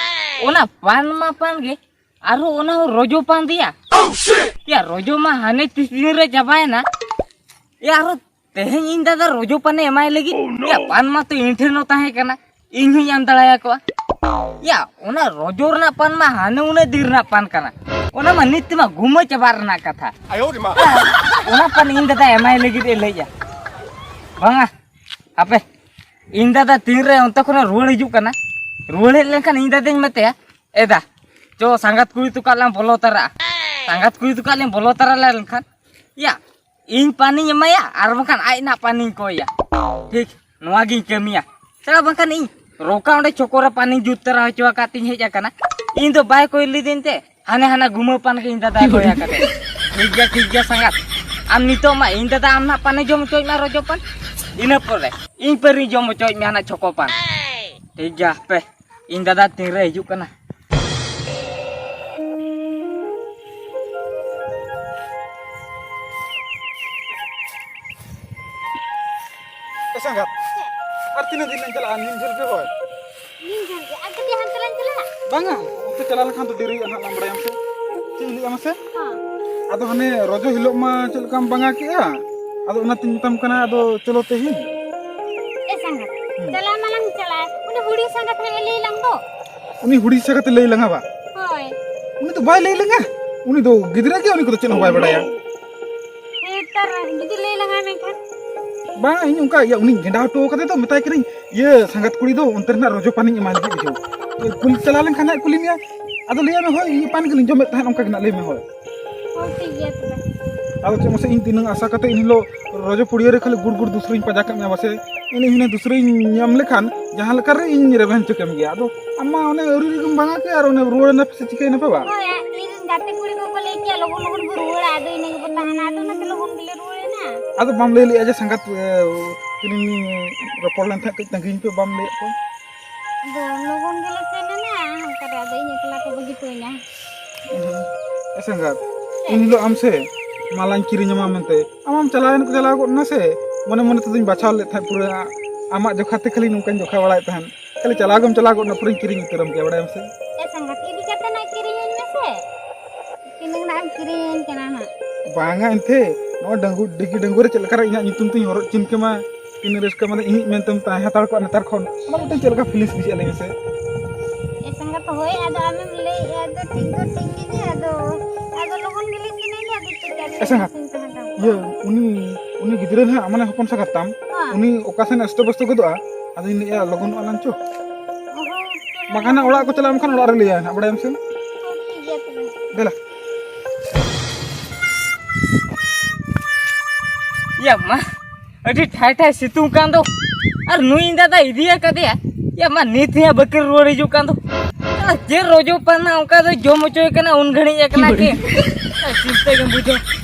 ᱚᱱᱟ ᱯᱟᱱ ᱢᱟ ᱯᱟᱱ ᱜᱮ, ᱟᱨᱦᱚᱸ ᱚᱱᱟ ᱦᱚᱸ ᱨᱚᱡᱚ ᱯᱟᱱ ᱫᱮᱭᱟ᱾ ᱭᱟ, ᱨᱚᱡᱚ ᱢᱟ ᱦᱟᱱᱮ ᱛᱤᱥ ᱫᱤᱱ ᱨᱮ ᱪᱟᱵᱟᱭᱮᱱᱟ᱾ ᱭᱟ, ᱟᱨᱦᱚᱸ ᱛᱮᱦᱮᱧ ᱤᱧ ᱫᱟᱫᱟ ᱨᱚᱡᱚ ᱯᱟᱱᱮ ᱮᱢᱟᱭ ᱞᱟᱹᱜᱤᱫ᱾ ᱭᱟ, ᱯᱟᱱ ᱢᱟ ᱛᱚ ᱤᱧ ᱴᱷᱮᱱ ᱦᱚᱸ ᱛᱟᱦᱮᱸ ᱠᱟᱱᱟ, ᱤᱧ ᱦᱚᱸᱧ ᱮᱢ ᱫᱟᱲᱮᱭᱟᱠᱚᱣᱟ᱾ ᱭᱟ, ᱚᱱᱟ ᱨᱚᱡᱚ ᱨᱮᱱᱟᱜ ᱯᱟᱱ ᱢᱟ ᱦᱟᱱᱮ ᱩᱱᱟᱹᱜ ᱫᱤᱱ ᱨᱮᱱᱟᱜ ᱯᱟᱱ ᱠᱟᱱᱟ, ᱚᱱᱟ ᱢᱟ ᱱᱤᱛ ᱛᱮᱢᱟ ᱜᱩᱢᱟᱹ ᱪᱟᱵᱟᱜ ᱨᱮᱱᱟᱜ ᱠᱟᱛᱷᱟ᱾ ᱚᱱᱟ ᱯᱟᱱ ᱤᱧ ᱫᱟᱫᱟ ᱮᱢᱟᱭ ᱞᱟᱹᱜᱤᱫ ᱮ ᱞᱟᱹᱭᱮᱜᱼᱟ᱾ ᱵᱟᱝᱟ, ᱦᱟᱯᱮ, ᱤᱧ ᱫᱟᱫᱟ ᱛᱤᱱᱨᱮ ᱚᱱᱛᱮ ᱠᱷᱚᱱᱮ ᱨᱩᱣᱟᱹᱲ ᱦᱤᱡᱩᱜ ᱠᱟᱱᱟ, ᱨᱩᱣᱟᱹᱲ ᱦᱮᱡ ᱞᱮᱱᱠᱷᱟᱱ ᱤᱧ ᱫᱟᱫᱟᱧ ᱢᱮᱛᱟᱭᱟ, ᱮᱫᱟ, ᱪᱚ ᱥᱟᱸᱜᱟᱛ ᱠᱩᱲᱤ ᱛᱟᱠᱚ ᱞᱟᱝ ᱵᱚᱞᱚ ᱛᱟᱨᱟᱜᱼᱟ᱾ ᱥᱟᱸᱜᱟᱛ ᱠᱩᱲᱤ ᱛᱟᱠᱚ ᱞᱟᱝ ᱵᱚᱞᱚ ᱛᱟᱨᱟ ᱞᱮᱱᱠᱷᱟᱱ, ᱭᱟ, ᱤᱧ ᱯᱟᱱᱤᱧ ᱮᱢᱟᱭᱟ ᱟᱨ ᱵᱟᱝᱠᱷᱟᱱ ᱟᱡ ᱱᱟᱜ ᱯᱟᱱᱤᱧ ᱠᱚᱭᱟ᱾ ᱴᱷᱤᱠ, ᱱᱚᱣᱟ ᱜᱤᱧ ᱠᱟᱹᱢᱤᱭᱟ᱾ ᱪᱮᱫᱟᱜ ᱵᱟᱝᱠᱷᱟᱱ ᱤᱧ ᱨᱚᱠᱟ ᱚᱸᱰᱮ ᱪᱷᱚᱠᱚ ᱨᱮ ᱯᱟᱱᱤᱧ ᱡᱩᱛ ᱛᱟᱨᱟ ᱦᱚᱪᱚ ᱟᱠᱟᱫ ᱛᱤᱧ ᱦᱮᱡ ᱟᱠᱟᱱᱟ᱾ ᱤᱧ ᱫᱚ ᱵᱟᱭ ᱠᱚᱭ ᱞᱤᱫᱤᱧ ᱛᱮ ᱦᱟᱱᱮ ᱦᱟᱱᱟ ᱜᱩᱢᱟᱹ ᱯᱟᱱ ᱜᱮ ᱤᱧ ᱫᱟᱫᱟᱭ ᱠᱚᱭ ᱟᱠᱟᱫᱟ᱾ ᱴᱷᱤᱠ ᱜᱮᱭᱟ, ᱴᱷᱤᱠ ᱜᱮᱭᱟ ᱥᱟᱸᱜᱟᱛ᱾ ᱟᱢ ᱱᱤᱛᱚᱜ ᱢᱟ ᱤᱧ ᱫᱟᱫᱟ ᱟᱢ ᱱᱟᱜ ᱯᱟᱱᱮ ᱡᱚᱢ ᱦᱚᱪᱚᱭ ᱢᱮ ᱨᱚᱡᱚ ᱯᱟᱱ᱾ ᱤᱱᱟᱹ ᱯᱚᱨᱮ ᱤᱧ ᱯᱟᱹᱨᱤᱧ ᱡᱚᱢ ᱦᱚᱪᱚᱭ ᱢᱮ ᱦᱟᱱᱟ ᱪᱷᱚᱠᱚ ᱯᱟᱱ᱾ ᱴᱷᱤᱠ ᱜᱮᱭᱟ, ᱦᱟᱯᱮ᱾ ᱤᱧ ᱫᱟᱫᱟ ᱛᱤᱱᱨᱮ ᱦᱤᱡᱩᱜ ᱠᱟᱱᱟ? ᱮ ᱥᱟᱸᱜᱟᱛ, ᱟᱨ ᱛᱤᱱᱟᱹᱜ ᱫᱤᱱ ᱞᱟᱝ ᱪᱟᱞᱟᱜᱼᱟ? ᱱᱤᱱ ᱡᱷᱟᱹᱞ ᱜᱮ ᱦᱳᱭ᱾ ᱱᱤᱱ ᱡᱷᱟᱹᱞ ᱜᱮ? ᱟᱨ ᱠᱟᱹᱴᱤᱡ ᱦᱟᱱᱛᱮ ᱞᱟᱝ ᱪᱟᱞᱟᱜᱼᱟ? ᱵᱟᱝᱟ, ᱚᱱᱛᱮ ᱪᱟᱞᱟᱣ ᱞᱮᱱᱠᱷᱟᱱ ᱫᱚ ᱰᱮᱨᱤᱜᱼᱟ ᱱᱟᱦᱟᱜ, ᱞᱟᱝ ᱵᱟᱲᱟᱭᱟᱢ ᱥᱮ᱾ ᱪᱮᱫ ᱤᱧ ᱞᱟᱹᱭᱟ ᱢᱟᱥᱮ? ᱦᱚᱸ᱾ ᱟᱫᱚ ᱦᱟᱱᱮ ᱨᱚᱡᱚ ᱦᱤᱞᱳᱜ ᱢᱟ ᱪᱮᱫ ᱞᱮᱠᱟᱢ ᱵᱟᱝᱟ ᱠᱮᱜᱼᱟ, ᱟᱫᱚ ᱚᱱᱟᱛᱤᱧ ᱢᱮᱛᱟᱢ ᱠᱟᱱᱟ, ᱟᱫᱚ ᱪᱚᱞᱚ ᱛᱮᱦᱮᱧ᱾ ᱮ ᱥᱟᱸᱜᱟᱛ, ᱦᱩᱸ᱾ ᱪᱟᱞᱟᱣ ᱢᱟᱞᱟᱝ ᱪᱟᱞᱟᱜ, ᱩᱱᱤ ᱦᱩᱲᱤ ᱥᱟᱸᱜᱟᱛ ᱦᱟᱸᱜ ᱮ ᱞᱟᱹᱭ ᱞᱟᱝ ᱫᱚ᱾ ᱩᱱᱤ ᱦᱩᱲᱤ ᱥᱟᱸᱜᱟᱛ ᱮ ᱞᱟᱹᱭ ᱞᱟᱝᱟ ᱵᱟ? ᱦᱳᱭ᱾ ᱩᱱᱤ ᱫᱚ ᱵᱟᱭ ᱞᱟᱹᱭ ᱞᱟᱝᱟ, ᱩᱱᱤ ᱫᱚ ᱜᱤᱫᱽᱨᱟᱹ ᱜᱮ, ᱩᱱᱤ ᱠᱚᱫᱚ ᱪᱮᱫ ᱦᱚᱸ ᱵᱟᱭ ᱵᱟᱲᱟᱭᱟ᱾ ᱦᱮᱸ, ᱛᱟᱨ ᱡᱩᱫᱤ ᱞᱟᱹᱭ ᱞᱟᱝᱟᱭ ᱢᱮᱱᱠᱷᱟᱱ? ᱵᱟᱝ, ᱤᱧ ᱚᱱᱠᱟ ᱤᱭᱟᱹ ᱩᱱᱤᱧ ᱜᱮᱸᱰᱟ ᱦᱚᱴᱚ ᱠᱟᱫᱮ ᱫᱚ, ᱢᱮᱛᱟᱭ ᱠᱟᱹᱱᱟᱹᱧ, ᱤᱭᱟᱹ ᱥᱟᱸᱜᱟᱛ ᱠᱩᱲᱤ ᱫᱚ ᱚᱱᱛᱮ ᱨᱮᱱᱟᱜ ᱨᱚᱡᱚ ᱯᱟᱱᱤᱧ ᱮᱢᱟᱭ ᱞᱟᱹᱜᱤᱫ ᱵᱩᱡᱷᱟᱹᱣ᱾ ᱠᱩᱞᱤ ᱪᱟᱞᱟᱣ ᱞᱮᱱᱠᱷᱟᱱ ᱦᱟᱸᱜ ᱠᱩᱞᱤ ᱢᱮᱭᱟ, ᱟᱫᱚ ᱞᱟᱹᱭᱟᱭ ᱢᱮ, "ᱦᱳᱭ, ᱤᱧ ᱯᱟᱱ ᱜᱮᱞᱤᱧ ᱡᱚᱢᱮᱫ ᱛᱟᱦᱮᱸᱫ", ᱚᱱᱠᱟ ᱜᱮ ᱱᱟᱜ ᱞᱟᱹᱭ ᱢᱮ, ᱦᱳᱭ᱾ ᱦᱳᱭ, ᱴᱷᱤᱠ ᱜᱮᱭᱟ ᱛᱚᱵᱮ᱾ ᱟᱫᱚ ᱪᱮᱫ ᱢᱟᱥᱮ, ᱤᱧ ᱛᱤᱱᱟᱹᱝ ᱟᱥᱟ ᱠᱟᱛᱮ ᱤᱧ ᱦᱤᱞᱳᱜ ᱨᱚᱡᱚ ᱯᱩᱲᱤᱭᱟᱹ ᱨᱮ ᱠᱷᱟᱹᱞᱤ ᱜᱩᱲ ᱜᱩᱲ ᱫᱩᱥᱨᱟᱧ ᱯᱟᱸᱡᱟ ᱠᱟᱜ ᱢᱮᱭᱟ ᱵᱟᱥᱮ, ᱤᱧ ᱦᱩᱱᱟᱹᱝ ᱫᱩᱥᱨᱟᱧ ᱧᱟᱢ ᱞᱮᱠᱷᱟᱱ ᱡᱟᱦᱟᱸ ᱞᱮᱠᱟ ᱨᱮ ᱤᱧ ᱨᱮᱵᱮᱱ ᱦᱚᱪᱚ ᱠᱮᱢ ᱜᱮᱭᱟ᱾ ᱟᱫᱚ ᱟᱢ ᱢᱟ ᱚᱱᱮ ᱟᱹᱣᱨᱤ ᱨᱮᱜᱮᱢ ᱵᱟᱝᱟ ᱠᱮ ᱟᱨ ᱚᱱᱮ ᱨᱩᱣᱟᱹᱲ ᱮᱱᱟ ᱯᱮ ᱥᱮ ᱪᱤᱠᱟᱹᱭᱮᱱᱟ ᱯᱮ ᱵᱟ? ᱦᱳᱭ, ᱤᱧ ᱨᱮᱱ ᱜᱟᱛᱮ ᱠᱩᱲᱤ ᱠᱚᱠᱚ ᱞᱟᱹᱭ ᱠᱮᱜᱼᱟ, "ᱞᱚᱜᱚᱱ ᱞᱚᱜᱚᱱ ᱵᱚ ᱨᱩᱣᱟᱹᱲᱟ", ᱟᱫᱚ ᱤᱱᱟᱹ ᱜᱮᱵᱚ ᱛᱟᱦᱮᱱᱟ, ᱟᱫᱚ ᱚᱱᱟᱛᱮ ᱞᱚᱜᱚᱱ ᱜᱮᱞᱮ ᱨᱩᱣᱟᱹᱲᱮᱱᱟ᱾ ᱟᱫᱚ ᱵᱟᱢ ᱞᱟᱹᱭ ᱞᱮᱜᱼᱟ ᱡᱮ ᱥᱟᱸᱜᱟᱛ, ᱮ, ᱛᱤᱱᱟᱹᱝ ᱨᱚᱯᱚᱲ ᱞᱮᱱ ᱛᱟᱦᱮᱸᱫ, ᱠᱟᱹᱡ ᱛᱟᱺᱜᱤᱧ ᱯᱮ, ᱵᱟᱢ ᱞᱟᱹᱭᱟᱫ ᱠᱚᱣᱟ? ᱟᱫᱚ ᱞᱚᱜᱚᱱ ᱜᱮᱞᱮ ᱥᱮᱱ ᱮᱱᱟ, ᱦᱟᱱᱠᱟ ᱨᱮ ᱟᱫᱚ ᱤᱧ ᱮᱠᱞᱟ ᱠᱚ ᱵᱟᱹᱜᱤ ᱦᱚᱴᱚᱧᱟ᱾ ᱦᱩᱸ᱾ ᱮ ᱥᱟᱸᱜᱟᱛ, ᱩᱱ ᱦᱤᱞᱳᱜ ᱟᱢ ᱥᱮ ᱢᱟᱞᱟᱧ ᱠᱤᱨᱤᱧ ᱟᱢᱟ ᱢᱮᱱᱛᱮ, ᱟᱢ ᱢᱟᱢ ᱪᱟᱞᱟᱣ ᱮᱱ, ᱪᱟᱞᱟᱣ ᱜᱚᱫ ᱮᱱᱟ ᱥᱮ, ᱢᱚᱱᱮ ᱢᱚᱱᱮ ᱛᱮᱫᱚᱧ ᱵᱟᱪᱷᱟᱣ ᱞᱮᱫ ᱛᱟᱦᱮᱸᱫ ᱯᱩᱨᱟᱹ ᱟᱢᱟᱜ ᱡᱚᱠᱷᱟ ᱛᱮ ᱠᱷᱟᱹᱞᱤ ᱱᱚᱝᱠᱟᱧ ᱡᱚᱠᱷᱟ ᱵᱟᱲᱟᱭᱮᱫ ᱛᱟᱦᱮᱸᱫ᱾ ᱠᱷᱟᱹᱞᱤ ᱪᱟᱞᱟᱣ ᱜᱮᱢ ᱪᱟᱞᱟᱣ ᱜᱚᱫ ᱮᱱᱟ, ᱯᱩᱨᱟᱹᱧ ᱠᱤᱨᱤᱧ ᱩᱛᱟᱹᱨᱟᱢ ᱠᱮᱭᱟ, ᱵᱟᱲᱟᱭᱟᱢ ᱥᱮ? ᱮ ᱥᱟᱸᱜᱟᱛ, ᱤᱫᱤ ᱠᱟᱛᱮ ᱱᱟᱜ ᱠᱤᱨᱤᱧᱟᱹᱧ ᱢᱮᱥᱮ᱾ ᱛᱤᱱᱟᱹᱝ ᱱᱟᱜ ᱮᱢ ᱠᱤᱨᱤᱧᱟᱹᱧ ᱠᱟᱱᱟ ᱱᱟᱜ? ᱵᱟᱝᱟ ᱮᱱᱛᱮ, ᱱᱚᱣᱟ ᱰᱟᱹᱝᱜᱩ-, ᱰᱤᱜᱤ ᱰᱟᱹᱝᱜᱩ ᱨᱮ ᱪᱮᱫ ᱞᱮᱠᱟ ᱨᱮ ᱤᱧᱟᱹᱜ ᱧᱩᱛᱩᱢ ᱛᱤᱧ ᱦᱚᱨᱚᱜ ᱪᱤᱱ ᱠᱮᱢᱟ, ᱛᱤᱱᱟᱹᱜ ᱨᱟᱹᱥᱠᱟᱹ, ᱢᱟᱱᱮ ᱤᱧᱤᱡ ᱢᱮᱱᱛᱮᱢ ᱛᱟᱦᱮᱸ ᱦᱟᱛᱟᱲ ᱠᱚᱜᱼᱟ ᱱᱮᱛᱟᱨ ᱠᱷᱚᱱ, ᱚᱱᱟ ᱢᱤᱫᱴᱟᱝ ᱪᱮᱫ ᱞᱮᱠᱟ feelings ᱵᱩᱡᱷᱟᱹᱜᱼᱟ ᱞᱟᱹᱭ ᱢᱮᱥᱮ? ᱮ ᱥᱟᱸᱜᱟᱛ, ᱦᱳᱭ, ᱟᱫᱚ ᱟᱢᱮᱢ ᱞᱟᱹᱭᱮᱫᱼᱟ, ᱟᱫᱚ ᱴᱷᱤᱠ ᱫᱚ ᱴᱷᱤᱠ ᱜᱮ, ᱟᱫᱚ, ᱟᱫᱚ ᱞᱚᱜᱚᱱ ᱜᱮᱞᱮ ᱥᱮᱱ ᱮᱱᱟ, ᱟᱫᱚ ᱪᱮᱫ ᱮ ᱥᱟᱸᱜᱟᱛ, ᱤᱥᱤᱱ ᱛᱟᱦᱮᱸ ᱫᱚ? ᱤᱭᱟᱹ, ᱩᱱᱤ, ᱩᱱᱤ ᱜᱤᱫᱽᱨᱟᱹ ᱱᱟᱦᱟᱜ, ᱢᱟᱱᱮ ᱦᱚᱯᱚᱱ ᱥᱟᱸᱜᱟᱛ ᱛᱟᱢ, ᱦᱮᱸ᱾ ᱩᱱᱤ ᱚᱠᱟ ᱥᱮᱱ ᱟᱥᱛᱚ ᱵᱚᱥᱛᱚ ᱜᱚᱫᱚᱜᱼᱟ, ᱟᱫᱚᱧ ᱞᱟᱹᱭᱮᱫᱼᱟ, ᱞᱚᱜᱚᱱᱚᱜᱼᱟ ᱞᱟᱝ ᱪᱚ᱾ ᱦᱳᱭ, ᱪᱚ ᱵᱟᱠᱷᱟᱱ ᱚᱲᱟᱜ ᱠᱚ ᱪᱟᱞᱟᱜ ᱮᱢ ᱠᱷᱟᱱ ᱚᱲᱟᱜ ᱨᱮ ᱞᱟᱹᱭᱟᱭ ᱦᱟᱸᱜ, ᱵᱟᱲᱟᱭᱟᱢ ᱥᱮ? ᱦᱚᱸ, ᱴᱷᱤᱠ ᱜᱮᱭᱟ ᱛᱚᱵᱮ᱾ ᱫᱮᱞᱟ᱾ ᱭᱟ ᱢᱟ, ᱟᱹᱰᱤ ᱴᱷᱟᱭ ᱴᱷᱟᱭ ᱥᱤᱛᱩᱝ ᱠᱟᱱ ᱫᱚ᱾ ᱟᱨ ᱱᱩᱭ ᱫᱟᱫᱟ ᱤᱫᱤ ᱟᱠᱟᱫᱮᱭᱟ᱾ ᱭᱟ ᱢᱟ, ᱱᱤᱛ ᱦᱚᱸ ᱵᱟᱹᱠᱤ ᱨᱩᱣᱟᱹᱲ ᱦᱤᱡᱩᱜ ᱠᱟᱱ ᱫᱚ᱾ ᱟᱨ ᱪᱮᱫ ᱨᱚᱡᱚ ᱯᱟᱱᱟ ᱚᱱᱠᱟ ᱫᱚ ᱡᱚᱢ ᱦᱚᱪᱚᱭ ᱠᱟᱱᱟ, ᱩᱱ ᱜᱷᱟᱹᱲᱤᱡ ᱮᱠᱞᱟ ᱜᱮ᱾ ᱟᱨ ᱪᱤᱱᱛᱟᱹ ᱜᱮᱢ ᱵᱩᱡᱷᱟᱹᱣ᱾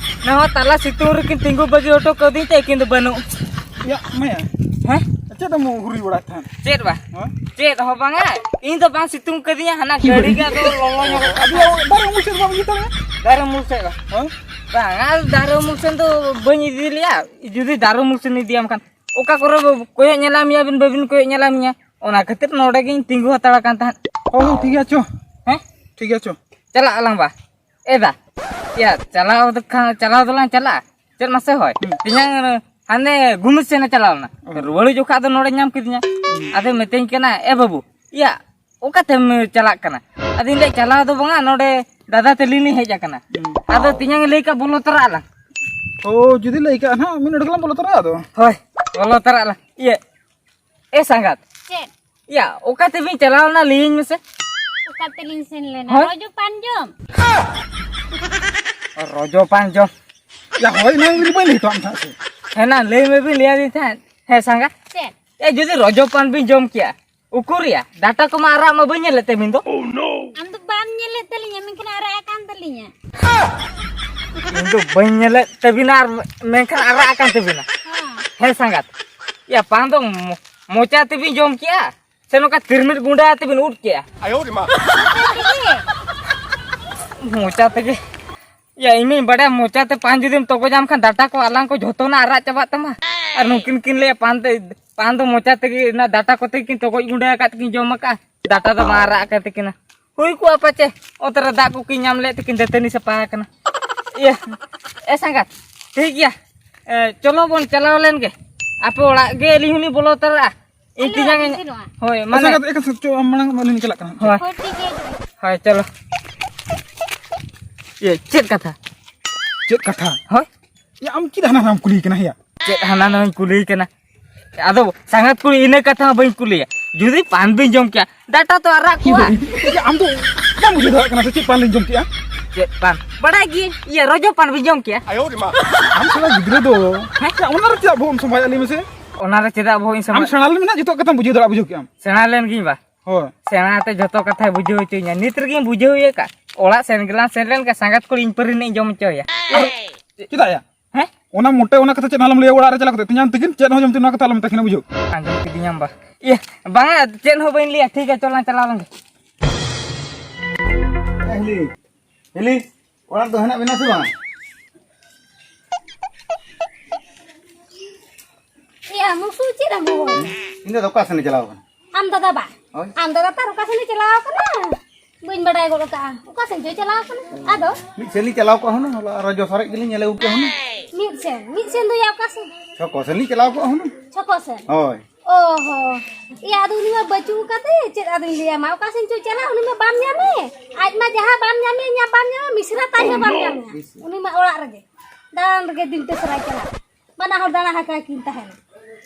ᱱᱚᱣᱟ ᱛᱟᱞᱟ ᱥᱤᱛᱩᱝ ᱨᱮᱠᱤᱱ ᱛᱤᱸᱜᱩ ᱵᱟᱹᱜᱤ ᱦᱚᱴᱚ ᱠᱟᱹᱫᱤᱧ ᱛᱮ ᱟᱹᱠᱤᱱ ᱫᱚ ᱵᱟᱹᱱᱩᱜ᱾ ᱭᱟ ᱢᱟᱭᱟ᱾ ᱦᱮᱸ? ᱪᱮᱫ ᱮᱢ ᱦᱩᱨᱤ ᱵᱟᱲᱟᱭᱮᱫ ᱛᱟᱦᱮᱸᱫ? ᱪᱮᱫ ᱵᱟ? ᱦᱮᱸ? ᱪᱮᱫ ᱦᱚᱸ ᱵᱟᱝᱟ᱾ ᱤᱧ ᱫᱚ ᱵᱟᱝ ᱥᱤᱛᱩᱝ ᱠᱟᱹᱫᱤᱧᱟ, ᱦᱟᱱᱟ ᱜᱟᱹᱰᱤ ᱜᱮ ᱟᱫᱚ ᱞᱚᱞᱚ ᱧᱚᱜ ᱟᱫᱚ ᱠᱟᱱᱟ᱾ ᱫᱟᱨᱮ ᱩᱢᱩᱞ ᱥᱮᱫ ᱵᱟᱢ ᱤᱫᱤ ᱫᱟᱲᱮᱭᱟᱜᱼᱟ? ᱫᱟᱨᱮ ᱩᱢᱩᱞ ᱥᱮᱫ ᱵᱟ? ᱦᱮᱸ? ᱵᱟᱝᱟ, ᱫᱟᱨᱮ ᱩᱢᱩᱞ ᱥᱮᱱ ᱫᱚ ᱵᱟᱹᱧ ᱤᱫᱤ ᱞᱮᱭᱟ᱾ ᱡᱩᱫᱤ ᱫᱟᱨᱮ ᱩᱢᱩᱞ ᱥᱮᱱ ᱤᱫᱤᱭᱟᱢ ᱠᱷᱟᱱ, ᱚᱠᱟ ᱠᱚᱨᱮ ᱵᱚ-, ᱠᱚᱭᱚᱜ ᱧᱮᱞᱟ ᱢᱮᱭᱟ ᱵᱤᱱ, ᱵᱟᱹᱵᱤᱱ ᱠᱚᱭᱚᱜ ᱧᱮᱞᱟ ᱢᱮᱭᱟ, ᱚᱱᱟ ᱠᱷᱟᱹᱛᱤᱨ ᱱᱚᱰᱮ ᱜᱤᱧ ᱛᱤᱸᱜᱩ ᱦᱟᱛᱟᱲ ᱟᱠᱟᱱ ᱛᱟᱦᱮᱸᱫ᱾ ᱦᱳᱭ, ᱦᱳᱭ, ᱴᱷᱤᱠ ᱜᱮᱭᱟ, ᱪᱚ᱾ ᱦᱮᱸ? ᱴᱷᱤᱠ ᱜᱮᱭᱟ, ᱪᱚ᱾ ᱪᱟᱞᱟᱜ ᱟᱞᱟᱝ ᱵᱟ᱾ ᱮ ᱫᱟ, ᱭᱟ, ᱪᱟᱞᱟᱣ ᱫᱚ ᱠᱷᱟᱱ, ᱪᱟᱞᱟᱣ ᱫᱚᱞᱟᱝ ᱪᱟᱞᱟᱜᱼᱟ᱾ ᱪᱮᱫ ᱢᱟᱥᱮ ᱦᱳᱭ? ᱦᱩᱸ᱾ ᱛᱮᱦᱮᱧ ᱦᱟᱱᱮ ᱜᱩᱢᱤ ᱥᱮᱱᱮ ᱪᱟᱞᱟᱣ ᱞᱮᱱᱟ᱾ ᱚ᱾ ᱨᱩᱣᱟᱹᱲ ᱦᱤᱡᱩᱜ ᱠᱷᱟᱡ ᱫᱚ ᱱᱚᱰᱮ ᱧᱟᱢ ᱠᱮᱫᱤᱧᱟ᱾ ᱦᱩᱸ᱾ ᱟᱫᱚ ᱢᱤᱛᱟᱹᱧ ᱠᱟᱱᱟ, "ᱮ ᱵᱟᱹᱵᱩ, ᱭᱟ, ᱚᱠᱟᱛᱮᱢ ᱪᱟᱞᱟᱜ ᱠᱟᱱᱟ?" ᱟᱫᱚᱧ ᱞᱟᱹᱭᱟ, "ᱪᱟᱞᱟᱣ ᱫᱚ ᱵᱟᱝᱟ, ᱱᱚᱰᱮ ᱫᱟᱫᱟ ᱛᱟᱹᱞᱤᱧ ᱞᱤᱧ ᱦᱮᱡ ᱟᱠᱟᱱᱟ᱾" ᱦᱩᱸ᱾ ᱟᱫᱚ ᱛᱮᱦᱮᱧ ᱞᱟᱹᱭ ᱠᱟᱜ, "ᱵᱚᱞᱚ ᱛᱚᱨᱟᱜ ᱟᱞᱟᱝ᱾" ᱚ, ᱡᱩᱫᱤ ᱞᱟᱹᱭ ᱠᱟᱜ ᱱᱟᱦᱟᱜ, ᱢᱤᱫ ᱰᱚᱸᱰᱮᱠ ᱞᱟᱝ ᱵᱚᱞᱚ ᱛᱚᱨᱟᱜᱼᱟ ᱟᱫᱚ᱾ ᱦᱳᱭ, ᱵᱚᱞᱚ ᱛᱚᱨᱟᱜ ᱟᱞᱟᱝ᱾ ᱤᱭᱟᱹ, ᱮ ᱥᱟᱸᱜᱟᱛ᱾ ᱪᱮᱫ? ᱭᱟ, ᱚᱠᱟ ᱛᱮᱵᱤᱱ ᱪᱟᱞᱟᱣ ᱞᱮᱱᱟ ᱞᱟᱹᱭᱟᱹᱧ ᱢᱮᱥᱮ? ᱚᱠᱟ ᱛᱮᱞᱤᱧ ᱥᱮᱱ ᱞᱮᱱᱟ? ᱦᱳᱭ? ᱨᱚᱡᱚ ᱯᱟᱱ ᱡᱚᱢ᱾ ᱨᱚᱡᱚ ᱯᱟᱱ ᱡᱚᱢ? ᱭᱟ, ᱦᱳᱭ, ᱮᱱᱟᱝ ᱨᱮ ᱵᱟᱹᱧ ᱞᱟᱹᱭ ᱦᱚᱴᱚᱣᱟᱫ ᱢᱮ ᱛᱟᱦᱮᱸᱫ ᱥᱮ? ᱦᱮᱸ, ᱮᱱᱟᱝ ᱞᱟᱹᱭ ᱢᱮᱵᱤᱱ ᱞᱟᱹᱭᱟᱫᱤᱧ ᱛᱟᱦᱮᱸᱫ᱾ ᱦᱮᱸ, ᱥᱟᱸᱜᱟ? ᱪᱮᱫ? ᱮ, ᱡᱩᱫᱤ ᱨᱚᱡᱚ ᱯᱟᱱ ᱵᱤᱱ ᱡᱚᱢ ᱠᱮᱭᱟ, ᱩᱠᱩᱨ ᱭᱟ, ᱰᱟᱴᱟ ᱠᱚᱢᱟ ᱟᱨᱟᱜ ᱢᱟ ᱵᱟᱹᱧ ᱧᱮᱞᱮᱫ ᱛᱟᱹᱵᱤᱱ ᱫᱚ᱾ ᱟᱢ ᱫᱚ ᱵᱟᱢ ᱧᱮᱞᱮᱫ ᱛᱟᱹᱞᱤᱧᱟ, ᱢᱮᱱᱠᱷᱟᱱ ᱟᱨᱟᱜ ᱟᱠᱟᱱ ᱛᱟᱹᱞᱤᱧᱟ᱾ ᱤᱧ ᱫᱚ ᱵᱟᱹᱧ ᱧᱮᱞᱮᱫ ᱛᱟᱹᱵᱤᱱᱟ ᱟᱨ ᱢᱮᱱᱠᱷᱟᱱ ᱟᱨᱟᱜ ᱟᱠᱟᱱ ᱛᱟᱹᱵᱤᱱᱟ᱾ ᱦᱮᱸ᱾ ᱦᱮᱸ, ᱥᱟᱸᱜᱟᱛ᱾ ᱭᱟ, ᱯᱟᱱ ᱫᱚ ᱢᱚ-, ᱢᱚᱪᱟ ᱛᱮᱵᱤᱱ ᱡᱚᱢ ᱠᱮᱜᱼᱟ? ᱥᱮ ᱱᱚᱝᱠᱟ ᱛᱤᱨᱢᱤᱫ ᱜᱩᱸᱰᱟ ᱛᱮᱵᱤᱱ ᱩᱫ ᱠᱮᱜᱼᱟ? ᱟᱭᱳ ᱨᱮ ᱢᱟ᱾ ᱢᱚᱪᱟ ᱛᱮᱜᱮ᱾ ᱭᱟ, ᱤᱧ ᱢᱟᱧ ᱵᱟᱰᱟᱭᱟ, ᱢᱚᱪᱟ ᱛᱮ ᱯᱟᱱ ᱡᱩᱫᱤᱢ ᱛᱚᱜᱚᱡᱟᱢ ᱠᱷᱟᱱ ᱰᱟᱴᱟ ᱠᱚ ᱟᱞᱟᱝ ᱠᱚ ᱡᱷᱚᱛᱚᱱᱟᱜ ᱟᱨᱟᱜ ᱪᱟᱵᱟᱜ ᱛᱟᱢᱟ᱾ ᱟᱨ ᱱᱩᱠᱤᱱ ᱠᱤᱱ ᱞᱟᱹᱭᱟ ᱯᱟᱱ ᱛᱮ, ᱯᱟᱱ ᱫᱚ ᱢᱚᱪᱟ ᱛᱮᱜᱮ, ᱚᱱᱟ ᱰᱟᱴᱟ ᱠᱚᱛᱮ ᱠᱤᱱ ᱛᱚᱜᱚᱡ ᱜᱩᱸᱰᱟᱹ ᱟᱠᱟᱫ ᱛᱮᱠᱤᱱ ᱡᱚᱢ ᱟᱠᱟᱫᱼᱟ᱾ ᱰᱟᱴᱟ ᱫᱚ ᱵᱟᱝ ᱟᱨᱟᱜ ᱟᱠᱟᱱ ᱛᱟᱹᱠᱤᱱᱟ᱾ ᱦᱩᱭ ᱠᱚᱜᱼᱟ ᱯᱟᱪᱮ, ᱚᱛ ᱨᱮ ᱫᱟᱜ ᱠᱚᱠᱤᱱ ᱧᱟᱢ ᱞᱮᱫ ᱛᱮᱠᱤᱱ ᱫᱟᱹᱛᱟᱹᱱᱤ ᱥᱟᱯᱷᱟ ᱟᱠᱟᱱᱟ᱾ ᱤᱭᱟᱹ, ᱮ ᱥᱟᱸᱜᱟᱛ, ᱴᱷᱤᱠ ᱜᱮᱭᱟ᱾ ᱮ, ᱪᱚᱞᱚ ᱵᱚᱱ ᱪᱟᱞᱟᱣ ᱞᱮᱱ ᱜᱮ᱾ ᱟᱯᱮ ᱚᱲᱟᱜ ᱜᱮ ᱟᱹᱞᱤᱧ ᱦᱚᱸᱞᱤᱧ ᱵᱚᱞᱚ ᱩᱛᱟᱹᱨᱚᱜᱼᱟ᱾ ᱤᱧ ᱟᱞᱮ ᱛᱮᱧᱟᱝ ᱚᱲᱟᱜ ᱮ-, ᱜᱮ ᱥᱮᱱᱚᱜᱼᱟ᱾ ᱦᱳᱭ, ᱟᱪᱪᱷᱟ, ᱢᱟᱱᱮ ᱮᱠᱟᱞ, ᱮᱠᱟᱞ, ᱪᱚ, ᱢᱟᱲᱟᱝ ᱢᱟ ᱟᱹᱞᱤᱧ ᱞᱤᱧ ᱪᱟᱞᱟᱜ ᱠᱟᱱᱟ᱾ ᱦᱳᱭ᱾ ᱦᱳᱭ, ᱴᱷᱤᱠ ᱜᱮᱭᱟ, ᱦᱤᱡᱩᱜ ᱢᱮ᱾ ᱦᱳᱭ, ᱪᱚᱞᱚ᱾ ᱤᱭᱟᱹ, ᱪᱮᱫ ᱠᱟᱛᱷᱟ? ᱪᱮᱫ ᱠᱟᱛᱷᱟ? ᱦᱳᱭ᱾ ᱭᱟ, ᱟᱢ ᱪᱮᱫ ᱦᱟᱱᱟ ᱱᱟᱣᱟᱢ ᱠᱩᱞᱤᱭᱮ ᱠᱟᱱᱟ ᱭᱟ? ᱪᱮᱫ ᱦᱟᱱᱟ ᱱᱟᱣᱟᱧ ᱠᱩᱞᱤᱭᱮ ᱠᱟᱱᱟ? ᱟᱫᱚ ᱥᱟᱸᱜᱟᱛ ᱠᱩᱲᱤ, ᱤᱱᱟᱹ ᱠᱟᱛᱷᱟ ᱦᱚᱸ ᱵᱟᱹᱧ ᱠᱩᱞᱤᱭᱟ, ᱡᱩᱫᱤ ᱯᱟᱱ ᱵᱤᱱ ᱡᱚᱢ ᱠᱮᱭᱟ, ᱰᱟᱴᱟ ᱛᱚ ᱟᱨᱟᱜ ᱠᱚᱜᱼᱟ᱾ ᱤᱭᱟᱹ, ᱟᱢ ᱫᱚ ᱵᱟᱢ ᱵᱩᱡᱷᱟᱹᱣ ᱫᱟᱲᱮᱭᱟᱜ ᱠᱟᱱᱟ ᱥᱮ ᱪᱮᱫ ᱯᱟᱱ ᱞᱤᱧ ᱡᱚᱢ ᱠᱮᱜᱼᱟ? ᱪᱮᱫ ᱯᱟᱱ? ᱵᱟᱲᱟᱭ ᱜᱤᱭᱟᱹᱧ, ᱤᱭᱟᱹ, ᱨᱚᱡᱚ ᱯᱟᱱ ᱵᱤᱱ ᱡᱚᱢ ᱠᱮᱭᱟ? ᱟᱢ ᱥᱮᱬᱟ ᱜᱤᱫᱽᱨᱟᱹ ᱫᱚ᱾ ᱦᱮᱸ? ᱪᱮᱫ, ᱚᱱᱟ ᱨᱮ ᱪᱮᱫᱟᱜ ᱵᱚᱦᱚᱜ ᱮᱢ ᱥᱚᱢᱵᱷᱟᱭᱟ, ᱞᱟᱹᱭ ᱢᱮᱥᱮ? ᱚᱱᱟ ᱨᱮ ᱪᱮᱫᱟᱜ ᱵᱚᱦᱚᱜ ᱤᱧ ᱟᱢ ᱥᱚᱢᱵᱷᱟᱭᱟ? ᱥᱮᱬᱟ ᱞᱮᱱ ᱢᱮᱱᱟᱜ, ᱡᱚᱛᱚ ᱠᱟᱛᱷᱟᱢ ᱵᱩᱡᱷᱟᱹᱣ ᱫᱟᱲᱮᱭᱟᱜᱼᱟ, ᱵᱩᱡᱷᱟᱹᱣ ᱠᱮᱜᱼᱟᱢ? ᱥᱮᱬᱟ ᱞᱮᱱ ᱜᱤᱧ ᱵᱟ᱾ ᱦᱳᱭ᱾ ᱥᱮᱬᱟ ᱛᱮ ᱡᱷᱚᱛᱚ ᱠᱟᱛᱷᱟᱭ ᱵᱩᱡᱷᱟᱹᱣ ᱦᱚᱪᱚᱧᱟ᱾ ᱱᱤᱛ ᱨᱮᱜᱮᱧ ᱵᱩᱡᱷᱟᱹᱣ ᱤᱭᱟᱹ ᱠᱟᱜ᱾ ᱚᱲᱟᱜ ᱥᱮᱱ ᱜᱮᱞᱟᱝ ᱥᱮᱱ ᱞᱮᱱ ᱜᱮ, ᱥᱟᱸᱜᱟᱛ ᱠᱩᱲᱤ ᱤᱧ ᱯᱟᱹᱨᱤ ᱨᱤᱱᱤᱡ ᱤᱧ ᱡᱚᱢ ᱦᱚᱪᱚᱭᱟ᱾ ᱪᱮᱫᱟᱜ ᱭᱟ? ᱦᱮᱸ? ᱚᱱᱟ ᱢᱚᱴᱮ ᱚᱱᱟ ᱠᱟᱛᱷᱟ ᱪᱮᱫ ᱦᱚᱸ ᱟᱞᱚᱢ ᱞᱟᱹᱭᱟ, ᱚᱲᱟᱜ ᱨᱮ ᱪᱟᱞᱟᱣ ᱠᱟᱛᱮ᱾ ᱛᱮᱦᱮᱧ ᱛᱤᱠᱤᱱ ᱪᱮᱫ ᱦᱚᱸ ᱡᱚᱢ ᱛᱮ ᱱᱚᱣᱟ ᱠᱟᱛᱷᱟ ᱟᱞᱚᱢ ᱢᱮᱛᱟ ᱠᱤᱱᱟ, ᱵᱩᱡᱷᱟᱹᱣ? ᱟᱸᱡᱚᱢ ᱠᱤᱫᱤᱧᱟᱢ ᱵᱟ᱾ ᱤᱭᱟᱹ, ᱵᱟᱝᱟ, ᱪᱮᱫ ᱦᱚᱸ ᱵᱟᱹᱧ ᱞᱟᱹᱭᱟ᱾ ᱴᱷᱤᱠ ᱜᱮᱭᱟ, ᱪᱚᱞᱟᱝ ᱪᱟᱞᱟᱣ ᱞᱮᱱ ᱜᱮ᱾ ᱦᱤᱞᱤ, ᱦᱤᱞᱤ, ᱚᱲᱟᱜ ᱨᱮᱫᱚ ᱦᱮᱱᱟᱜ ᱵᱮᱱᱟ ᱥᱮ ᱵᱟᱝ? ᱮᱭᱟ, ᱢᱩᱥᱩ, ᱪᱮᱫ ᱮᱢ ᱦᱚᱦᱚ? ᱤᱧ ᱫᱚ ᱚᱠᱟ ᱥᱮᱱ ᱮ ᱪᱟᱞᱟᱣ ᱠᱟᱱᱟ? ᱟᱢ ᱫᱟᱫᱟ ᱵᱟ? ᱦᱳᱭ᱾ ᱟᱢ ᱫᱟᱫᱟ ᱛᱟᱨ ᱚᱠᱟ ᱥᱮᱱ ᱮ ᱪᱟᱞᱟᱣ ᱠᱟᱱᱟ? ᱵᱟᱹᱧ ᱵᱟᱰᱟᱭ ᱜᱚᱫ ᱠᱟᱜᱼᱟ᱾ ᱚᱠᱟ ᱥᱮᱱ ᱪᱚᱭ ᱪᱟᱞᱟᱣ ᱠᱟᱱᱟ? ᱟᱫᱚ? ᱢᱤᱫ ᱥᱮᱱ ᱞᱤᱧ ᱪᱟᱞᱟᱣ ᱠᱚᱜᱼᱟ ᱦᱩᱱᱟᱹᱝ, ᱦᱚᱞᱟ ᱨᱚᱡᱚ ᱥᱟᱨᱮᱡ ᱜᱮᱞᱤᱧ ᱧᱮᱞ ᱟᱹᱜᱩ ᱠᱮᱭᱟ ᱦᱩᱱᱟᱹᱝ᱾ ᱢᱤᱫ ᱥᱮᱱ? ᱢᱤᱫ ᱥᱮᱱ ᱫᱚ ᱭᱟ ᱚᱠᱟ ᱥᱮᱱ? ᱪᱷᱚᱠᱚ ᱥᱮᱱ ᱞᱤᱧ ᱪᱟᱞᱟᱣ ᱠᱚᱜᱼᱟ ᱦᱩᱱᱟᱹᱝ᱾ ᱪᱷᱚᱠᱚ ᱥᱮᱱ? ᱦᱳᱭ᱾ ᱚ ᱦᱚ᱾ ᱮᱭᱟ, ᱟᱫᱚ ᱩᱱᱤ ᱢᱟ ᱵᱟᱹᱪᱩᱜ ᱟᱠᱟᱫᱮ, ᱪᱮᱫ ᱟᱫᱚᱧ ᱞᱟᱹᱭᱟᱢᱟ? ᱚᱠᱟ ᱥᱮᱱ ᱪᱚᱭ ᱪᱟᱞᱟᱜ, ᱩᱱᱤ ᱢᱟ ᱵᱟᱢ ᱧᱟᱢᱮ᱾ ᱟᱡ ᱢᱟ ᱡᱟᱦᱟᱸ ᱵᱟᱢ ᱧᱟᱢᱮ, ᱧᱟᱢ ᱵᱟᱢ ᱧᱟᱢᱮ, ᱢᱤᱥᱨᱟ ᱛᱟᱭ ᱦᱚᱸ ᱵᱟᱢ ᱧᱟᱢᱮ᱾ ᱩᱱᱤ ᱢᱟ ᱚᱲᱟᱜ ᱨᱮᱜᱮ, ᱫᱟᱬᱟᱱ ᱨᱮᱜᱮ ᱫᱤᱱ ᱛᱮ ᱥᱟᱨᱟᱭ ᱪᱟᱞᱟᱜ᱾ ᱵᱟᱱᱟ ᱦᱚᱲ ᱫᱟᱬᱟ ᱟᱠᱟ ᱠᱤᱱ ᱛᱟᱦᱮᱱᱟ᱾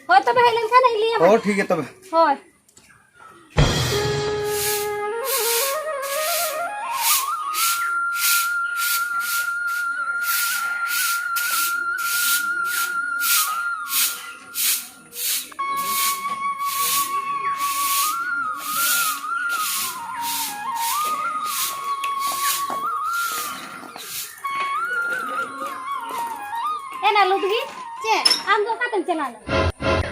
ᱦᱳᱭ, ᱛᱚᱵᱮ ᱦᱮᱡ ᱞᱮᱱᱠᱷᱟᱱ ᱤᱧ ᱞᱟᱹᱭ ᱟᱢᱟ᱾ ᱦᱳᱭ, ᱴᱷᱤᱠ ᱜᱮᱭᱟ ᱛᱚᱵᱮ᱾ ᱦᱳᱭ᱾ ᱮᱱᱟ ᱞᱩᱫᱽᱜᱤ, ᱪᱮᱫ? ᱟᱢ ᱫᱚ ᱚᱠᱟᱛᱮᱢ ᱪᱟᱞᱟᱣ ᱞᱮᱱᱟ?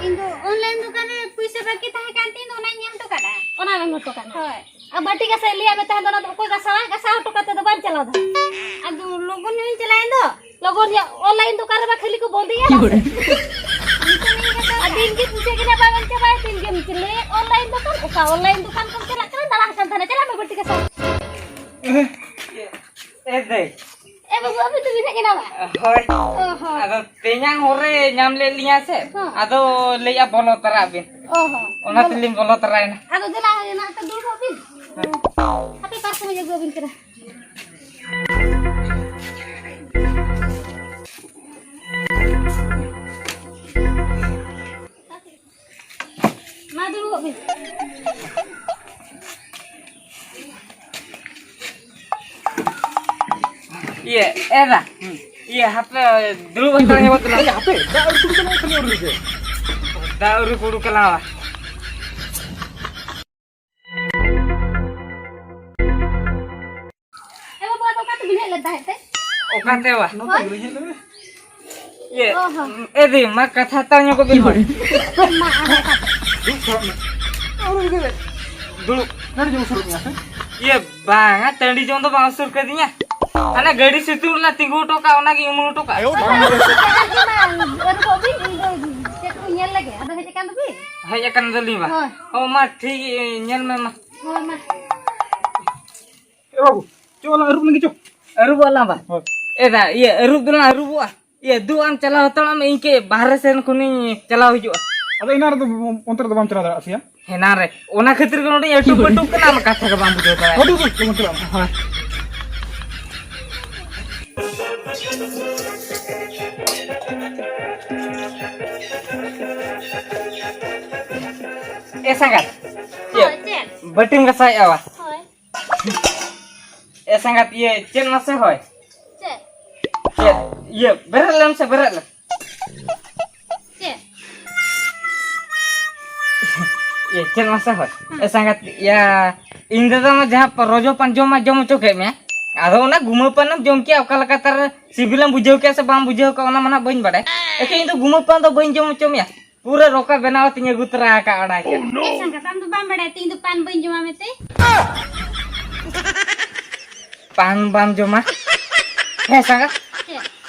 ᱤᱧ ᱫᱚ online ᱫᱚᱠᱟᱱ ᱨᱮ ᱯᱩᱭᱥᱟᱹ ᱵᱟᱹᱠᱤ ᱛᱟᱦᱮᱸ ᱠᱟᱱ ᱛᱤᱧ ᱫᱚ, ᱚᱱᱟᱧ ᱮᱢ ᱦᱚᱴᱚ ᱠᱟᱫᱟ᱾ ᱚᱱᱟᱢ ᱮᱢ ᱦᱚᱴᱚ ᱠᱟᱫᱟ? ᱦᱳᱭ᱾ ᱟᱨ ᱵᱟᱹᱴᱤ ᱜᱟᱥᱟᱣ ᱞᱟᱹᱭᱟᱫ ᱢᱮ ᱛᱟᱦᱮᱸ ᱫᱚ, ᱚᱱᱟ ᱫᱚ ᱚᱠᱚᱭ ᱜᱟᱥᱟᱣᱟᱭ? ᱜᱟᱥᱟᱣ ᱦᱚᱴᱚ ᱠᱟᱛᱮ ᱫᱚ ᱵᱟᱢ ᱪᱟᱞᱟᱣ ᱫᱟᱲᱮᱭᱟᱜᱼᱟ᱾ ᱟᱫᱚ ᱞᱚᱜᱚᱱ ᱧᱚᱜ ᱤᱧ ᱪᱟᱞᱟᱣᱮᱱ ᱫᱚ᱾ ᱞᱚᱜᱚᱱ ᱧᱚᱜ online ᱫᱚᱠᱟᱱ ᱨᱮᱢᱟ ᱠᱷᱟᱹᱞᱤ ᱠᱚ ᱵᱚᱸᱫᱮᱭᱟ ᱵᱟᱝ ᱥᱮ? ᱟᱨ ᱫᱤᱱ ᱜᱮ ᱯᱩᱭᱥᱟᱹ ᱜᱮ ᱱᱟᱜ ᱵᱟᱝ ᱮᱢ ᱪᱟᱵᱟᱭᱟ, ᱫᱤᱱ ᱜᱮᱢ ᱞᱟᱹᱭ online ᱫᱚᱠᱟᱱ, ᱚᱠᱟ online ᱫᱚᱠᱟᱱ ᱠᱚᱢ ᱪᱟᱞᱟᱜ ᱠᱟᱱᱟ, ᱫᱟᱬᱟᱱ ᱠᱟᱱ ᱛᱟᱦᱮᱱᱟ, ᱪᱟᱞᱟᱜ ᱢᱮ ᱵᱟᱹᱴᱤ ᱜᱟᱥᱟᱣ᱾ ᱮ ᱫᱟᱹᱭ᱾ ᱮ ᱵᱟᱹᱵᱩ, ᱟᱹᱵᱤᱱ ᱫᱚᱵᱤᱱ ᱦᱮᱡ ᱮᱱᱟ ᱵᱟᱝ? ᱦᱳᱭ᱾ ᱚ ᱦᱚᱸ᱾ ᱟᱫᱚ ᱛᱮᱦᱮᱧᱟᱝ ᱦᱚᱨ ᱨᱮ ᱧᱟᱢ ᱞᱮᱫ ᱞᱤᱧᱟ ᱥᱮ, ᱦᱚᱸ᱾ ᱟᱫᱚ ᱞᱟᱹᱭᱮᱫᱼᱟ ᱵᱚᱞᱚ ᱛᱚᱨᱟᱜ ᱵᱤᱱ᱾ ᱚ ᱦᱚᱸ᱾ ᱚᱱᱟ ᱵᱚᱞᱚ᱾ ᱛᱮᱞᱤᱧ ᱵᱚᱞᱚ ᱛᱚᱨᱟᱭᱮᱱᱟ᱾ ᱟᱫᱚ ᱫᱮᱞᱟ, ᱱᱟᱜ ᱫᱩᱲᱩᱵᱚᱜ ᱵᱤᱱ᱾ ᱦᱮᱸ᱾ ᱦᱟᱯᱮ ᱯᱟᱨᱠᱚᱢ ᱤᱧ ᱟᱹᱜᱩ ᱟᱹᱵᱤᱱ ᱠᱟᱱᱟ᱾ ᱤᱭᱟᱹ, ᱮ ᱫᱟ᱾ ᱦᱩᱸ᱾ ᱤᱭᱟᱹ, ᱦᱟᱯᱮ, ᱫᱩᱲᱩᱵ ᱦᱟᱛᱟᱲ ᱧᱚᱜᱚᱜ ᱛᱟᱞᱟᱝ᱾ ᱮᱭ, ᱦᱟᱯᱮ, ᱫᱟᱜ ᱟᱹᱨᱩᱵ ᱠᱚᱫᱚ ᱠᱷᱟᱹᱞᱤ ᱟᱹᱣᱨᱤ ᱨᱮᱜᱮ᱾ ᱫᱟᱜ ᱟᱹᱣᱨᱤ ᱠᱚ ᱩᱰᱩᱠ ᱟᱞᱟᱝᱟ᱾ ᱮ ᱵᱟᱹᱵᱩ, ᱟᱫᱚ ᱚᱠᱟ ᱛᱮᱵᱤᱱ ᱦᱮᱡ ᱞᱮᱱ ᱛᱟᱦᱮᱸᱫ ᱛᱮ? ᱚᱠᱟᱛᱮ ᱵᱟ? ᱱᱚᱛᱮ ᱜᱮᱞᱤᱧ ᱦᱮᱡ ᱞᱮᱱᱟ᱾ ᱤᱭᱟᱹ, ᱚ ᱦᱚᱸ᱾ ᱮ ᱫᱤ, ᱢᱟ ᱠᱟᱛᱷᱟ ᱦᱟᱛᱟᱣ ᱧᱚᱜᱚᱜ ᱵᱤᱱ ᱦᱳᱭ᱾ ᱢᱟ, ᱟᱫᱚ ᱚᱠᱟ ᱛᱮ? ᱫᱩᱲᱩᱵ ᱠᱚᱜ ᱢᱮ᱾ ᱟᱹᱣᱨᱤ ᱨᱮᱜᱮ᱾ ᱫᱩᱲᱩᱵ᱾ ᱱᱚᱰᱮ ᱡᱚᱢ ᱥᱩᱨᱩᱜ ᱢᱮ, ᱦᱮᱸ? ᱤᱭᱟᱹ, ᱵᱟᱝᱟ, ᱴᱟᱺᱰᱤ ᱡᱚᱢ ᱫᱚ ᱵᱟᱝ ᱥᱩᱨ ᱠᱟᱫᱤᱧᱟ᱾ ᱦᱟᱱᱟ ᱜᱟᱹᱰᱤ ᱥᱤᱛᱩᱝ ᱨᱮᱞᱮ ᱛᱤᱸᱜᱩ ᱦᱚᱴᱚ ᱠᱟᱜᱼᱟ, ᱚᱱᱟᱜᱮ ᱩᱢᱩᱞ ᱦᱚᱴᱚ ᱠᱟᱜᱼᱟ᱾ ᱟᱭᱳ ᱦᱳᱭ, ᱢᱟ᱾ ᱟᱹᱨᱩᱵᱚᱜ ᱵᱤᱱ, ᱤᱧ ᱫᱚ ᱪᱮᱫ ᱠᱚ ᱧᱮᱞ ᱞᱮᱜᱮ᱾ ᱟᱫᱚ ᱦᱮᱡ ᱟᱠᱟᱱ ᱫᱚᱵᱤᱱ? ᱦᱮᱡ ᱟᱠᱟᱱ ᱫᱚᱞᱤᱧ ᱵᱟ᱾ ᱦᱳᱭ᱾ ᱚ, ᱢᱟ ᱴᱷᱤᱠ, ᱧᱮᱞ ᱢᱮ ᱢᱟ᱾ ᱦᱳᱭ, ᱢᱟ᱾ ᱮ ᱵᱟᱹᱵᱩ, ᱪᱚ ᱞᱟᱝ ᱟᱹᱨᱩᱵ ᱞᱮᱱ ᱜᱮ ᱪᱚ᱾ ᱟᱹᱨᱩᱵᱚᱜ ᱟᱞᱟᱝ ᱵᱟ᱾ ᱦᱳᱭ᱾ ᱮ ᱫᱟ, ᱤᱭᱟᱹ, ᱟᱹᱨᱩᱵ ᱫᱚᱞᱟᱝ ᱟᱹᱨᱩᱵᱚᱜᱼᱟ᱾ ᱤᱭᱟᱹ, ᱫᱩ ᱟᱢ ᱪᱟᱞᱟᱣ ᱦᱟᱛᱟᱲᱚᱜ ᱢᱮ, ᱤᱧ ᱠᱟᱹᱡ ᱵᱟᱦᱨᱮ ᱥᱮᱱ ᱠᱷᱚᱱᱤᱧ ᱪᱟᱞᱟᱣ ᱦᱤᱡᱩᱜᱼᱟ᱾ ᱟᱫᱚ ᱮᱱᱟᱝ ᱨᱮᱫᱚ ᱚᱱᱛᱮ ᱨᱮᱫᱚ ᱵᱟᱢ ᱪᱟᱞᱟᱣ ᱫᱟᱲᱮᱭᱟᱜᱼᱟ ᱥᱮᱭᱟ? ᱦᱮᱱᱟᱝ ᱨᱮ᱾ ᱚᱱᱟ ᱠᱷᱟᱹᱛᱤᱨ ᱜᱮ ᱱᱚᱰᱮᱧ ᱟᱹᱴᱩ ᱯᱟᱹᱴᱩ ᱠᱟᱱᱟ, ᱟᱢᱟᱜ ᱠᱟᱛᱷᱟ ᱜᱮ ᱵᱟᱢ ᱵᱩᱡᱷᱟᱹᱣ ᱫᱟᱲᱮᱭᱟᱜᱼᱟ᱾ ᱟᱹᱴᱩ ᱫᱚ ᱞᱚᱜᱚᱱ ᱪᱟᱞᱟᱜ ᱢᱮ᱾ ᱦᱳᱭ᱾ ᱮ ᱥᱟᱸᱜᱟᱛ, ᱤᱭᱟᱹ, ᱦᱳᱭ, ᱪᱮᱫ? ᱵᱟᱹᱴᱤᱢ ᱜᱟᱥᱟᱣᱮᱫᱼᱟ ᱵᱟ? ᱦᱳᱭ᱾ ᱮ ᱥᱟᱸᱜᱟᱛ, ᱤᱭᱟᱹ, ᱪᱮᱫ ᱢᱟᱥᱮ ᱦᱳᱭ? ᱪᱮᱫ? ᱪᱮᱫ? ᱤᱭᱟᱹ, ᱵᱮᱨᱮᱫ ᱞᱮᱢ ᱥᱮ, ᱵᱮᱨᱮᱫ ᱞᱮᱢ᱾ ᱪᱮᱫ? ᱤᱭᱟᱹ, ᱪᱮᱫ ᱢᱟᱥᱮ ᱦᱳᱭ? ᱦᱮᱸ᱾ ᱮ ᱥᱟᱸᱜᱟᱛ, ᱤᱭᱟᱹ, ᱤᱧ ᱫᱟᱫᱟ ᱢᱟ ᱡᱟᱦᱟᱸ ᱨᱚᱡᱚ ᱯᱟᱱ ᱡᱚᱢ ᱢᱟ ᱡᱚᱢ ᱦᱚᱪᱚ ᱠᱮᱫ ᱢᱮᱭᱟ, ᱟᱫᱚ ᱚᱱᱟ ᱜᱩᱢᱟᱹ ᱯᱟᱱᱮᱢ ᱡᱚᱢ ᱠᱮᱭᱟ, ᱚᱠᱟ ᱞᱮᱠᱟ ᱛᱟᱨ ᱥᱤᱵᱤᱞᱮᱢ ᱵᱩᱡᱷᱟᱹᱣ ᱠᱮᱭᱟ ᱥᱮ ᱵᱟᱢ ᱵᱩᱡᱷᱟᱹᱣ ᱠᱮᱭᱟ, ᱚᱱᱟ ᱢᱟ ᱱᱟᱜ ᱵᱟᱹᱧ ᱵᱟᱰᱟᱭ᱾ ᱮᱠᱮ ᱤᱧ ᱫᱚ ᱜᱩᱢᱟᱹ ᱯᱟᱱ ᱫᱚ ᱵᱟᱹᱧ ᱡᱚᱢ ᱦᱚᱪᱚ ᱢᱮᱭᱟ᱾ ᱯᱩᱨᱟᱹ ᱨᱚᱠᱟ ᱵᱮᱱᱟᱣ ᱠᱟᱛᱮᱧ ᱟᱹᱜᱩ ᱛᱚᱨᱟ ᱟᱠᱟᱫ ᱚᱲᱟᱜ ᱠᱷᱚᱱ᱾ ᱮ ᱥᱟᱸᱜᱟᱛ, ᱟᱢ ᱫᱚ ᱵᱟᱢ ᱵᱟᱲᱟᱭᱟ ᱛᱚ ᱤᱧ ᱫᱚ ᱯᱟᱱ ᱵᱟᱹᱧ ᱡᱚᱢᱟ ᱢᱮᱱᱛᱮ? ᱯᱟᱱ ᱵᱟᱢ ᱡᱚᱢᱟ? ᱦᱮᱸ ᱥᱟᱸᱜᱟᱛ? ᱪᱮᱫ?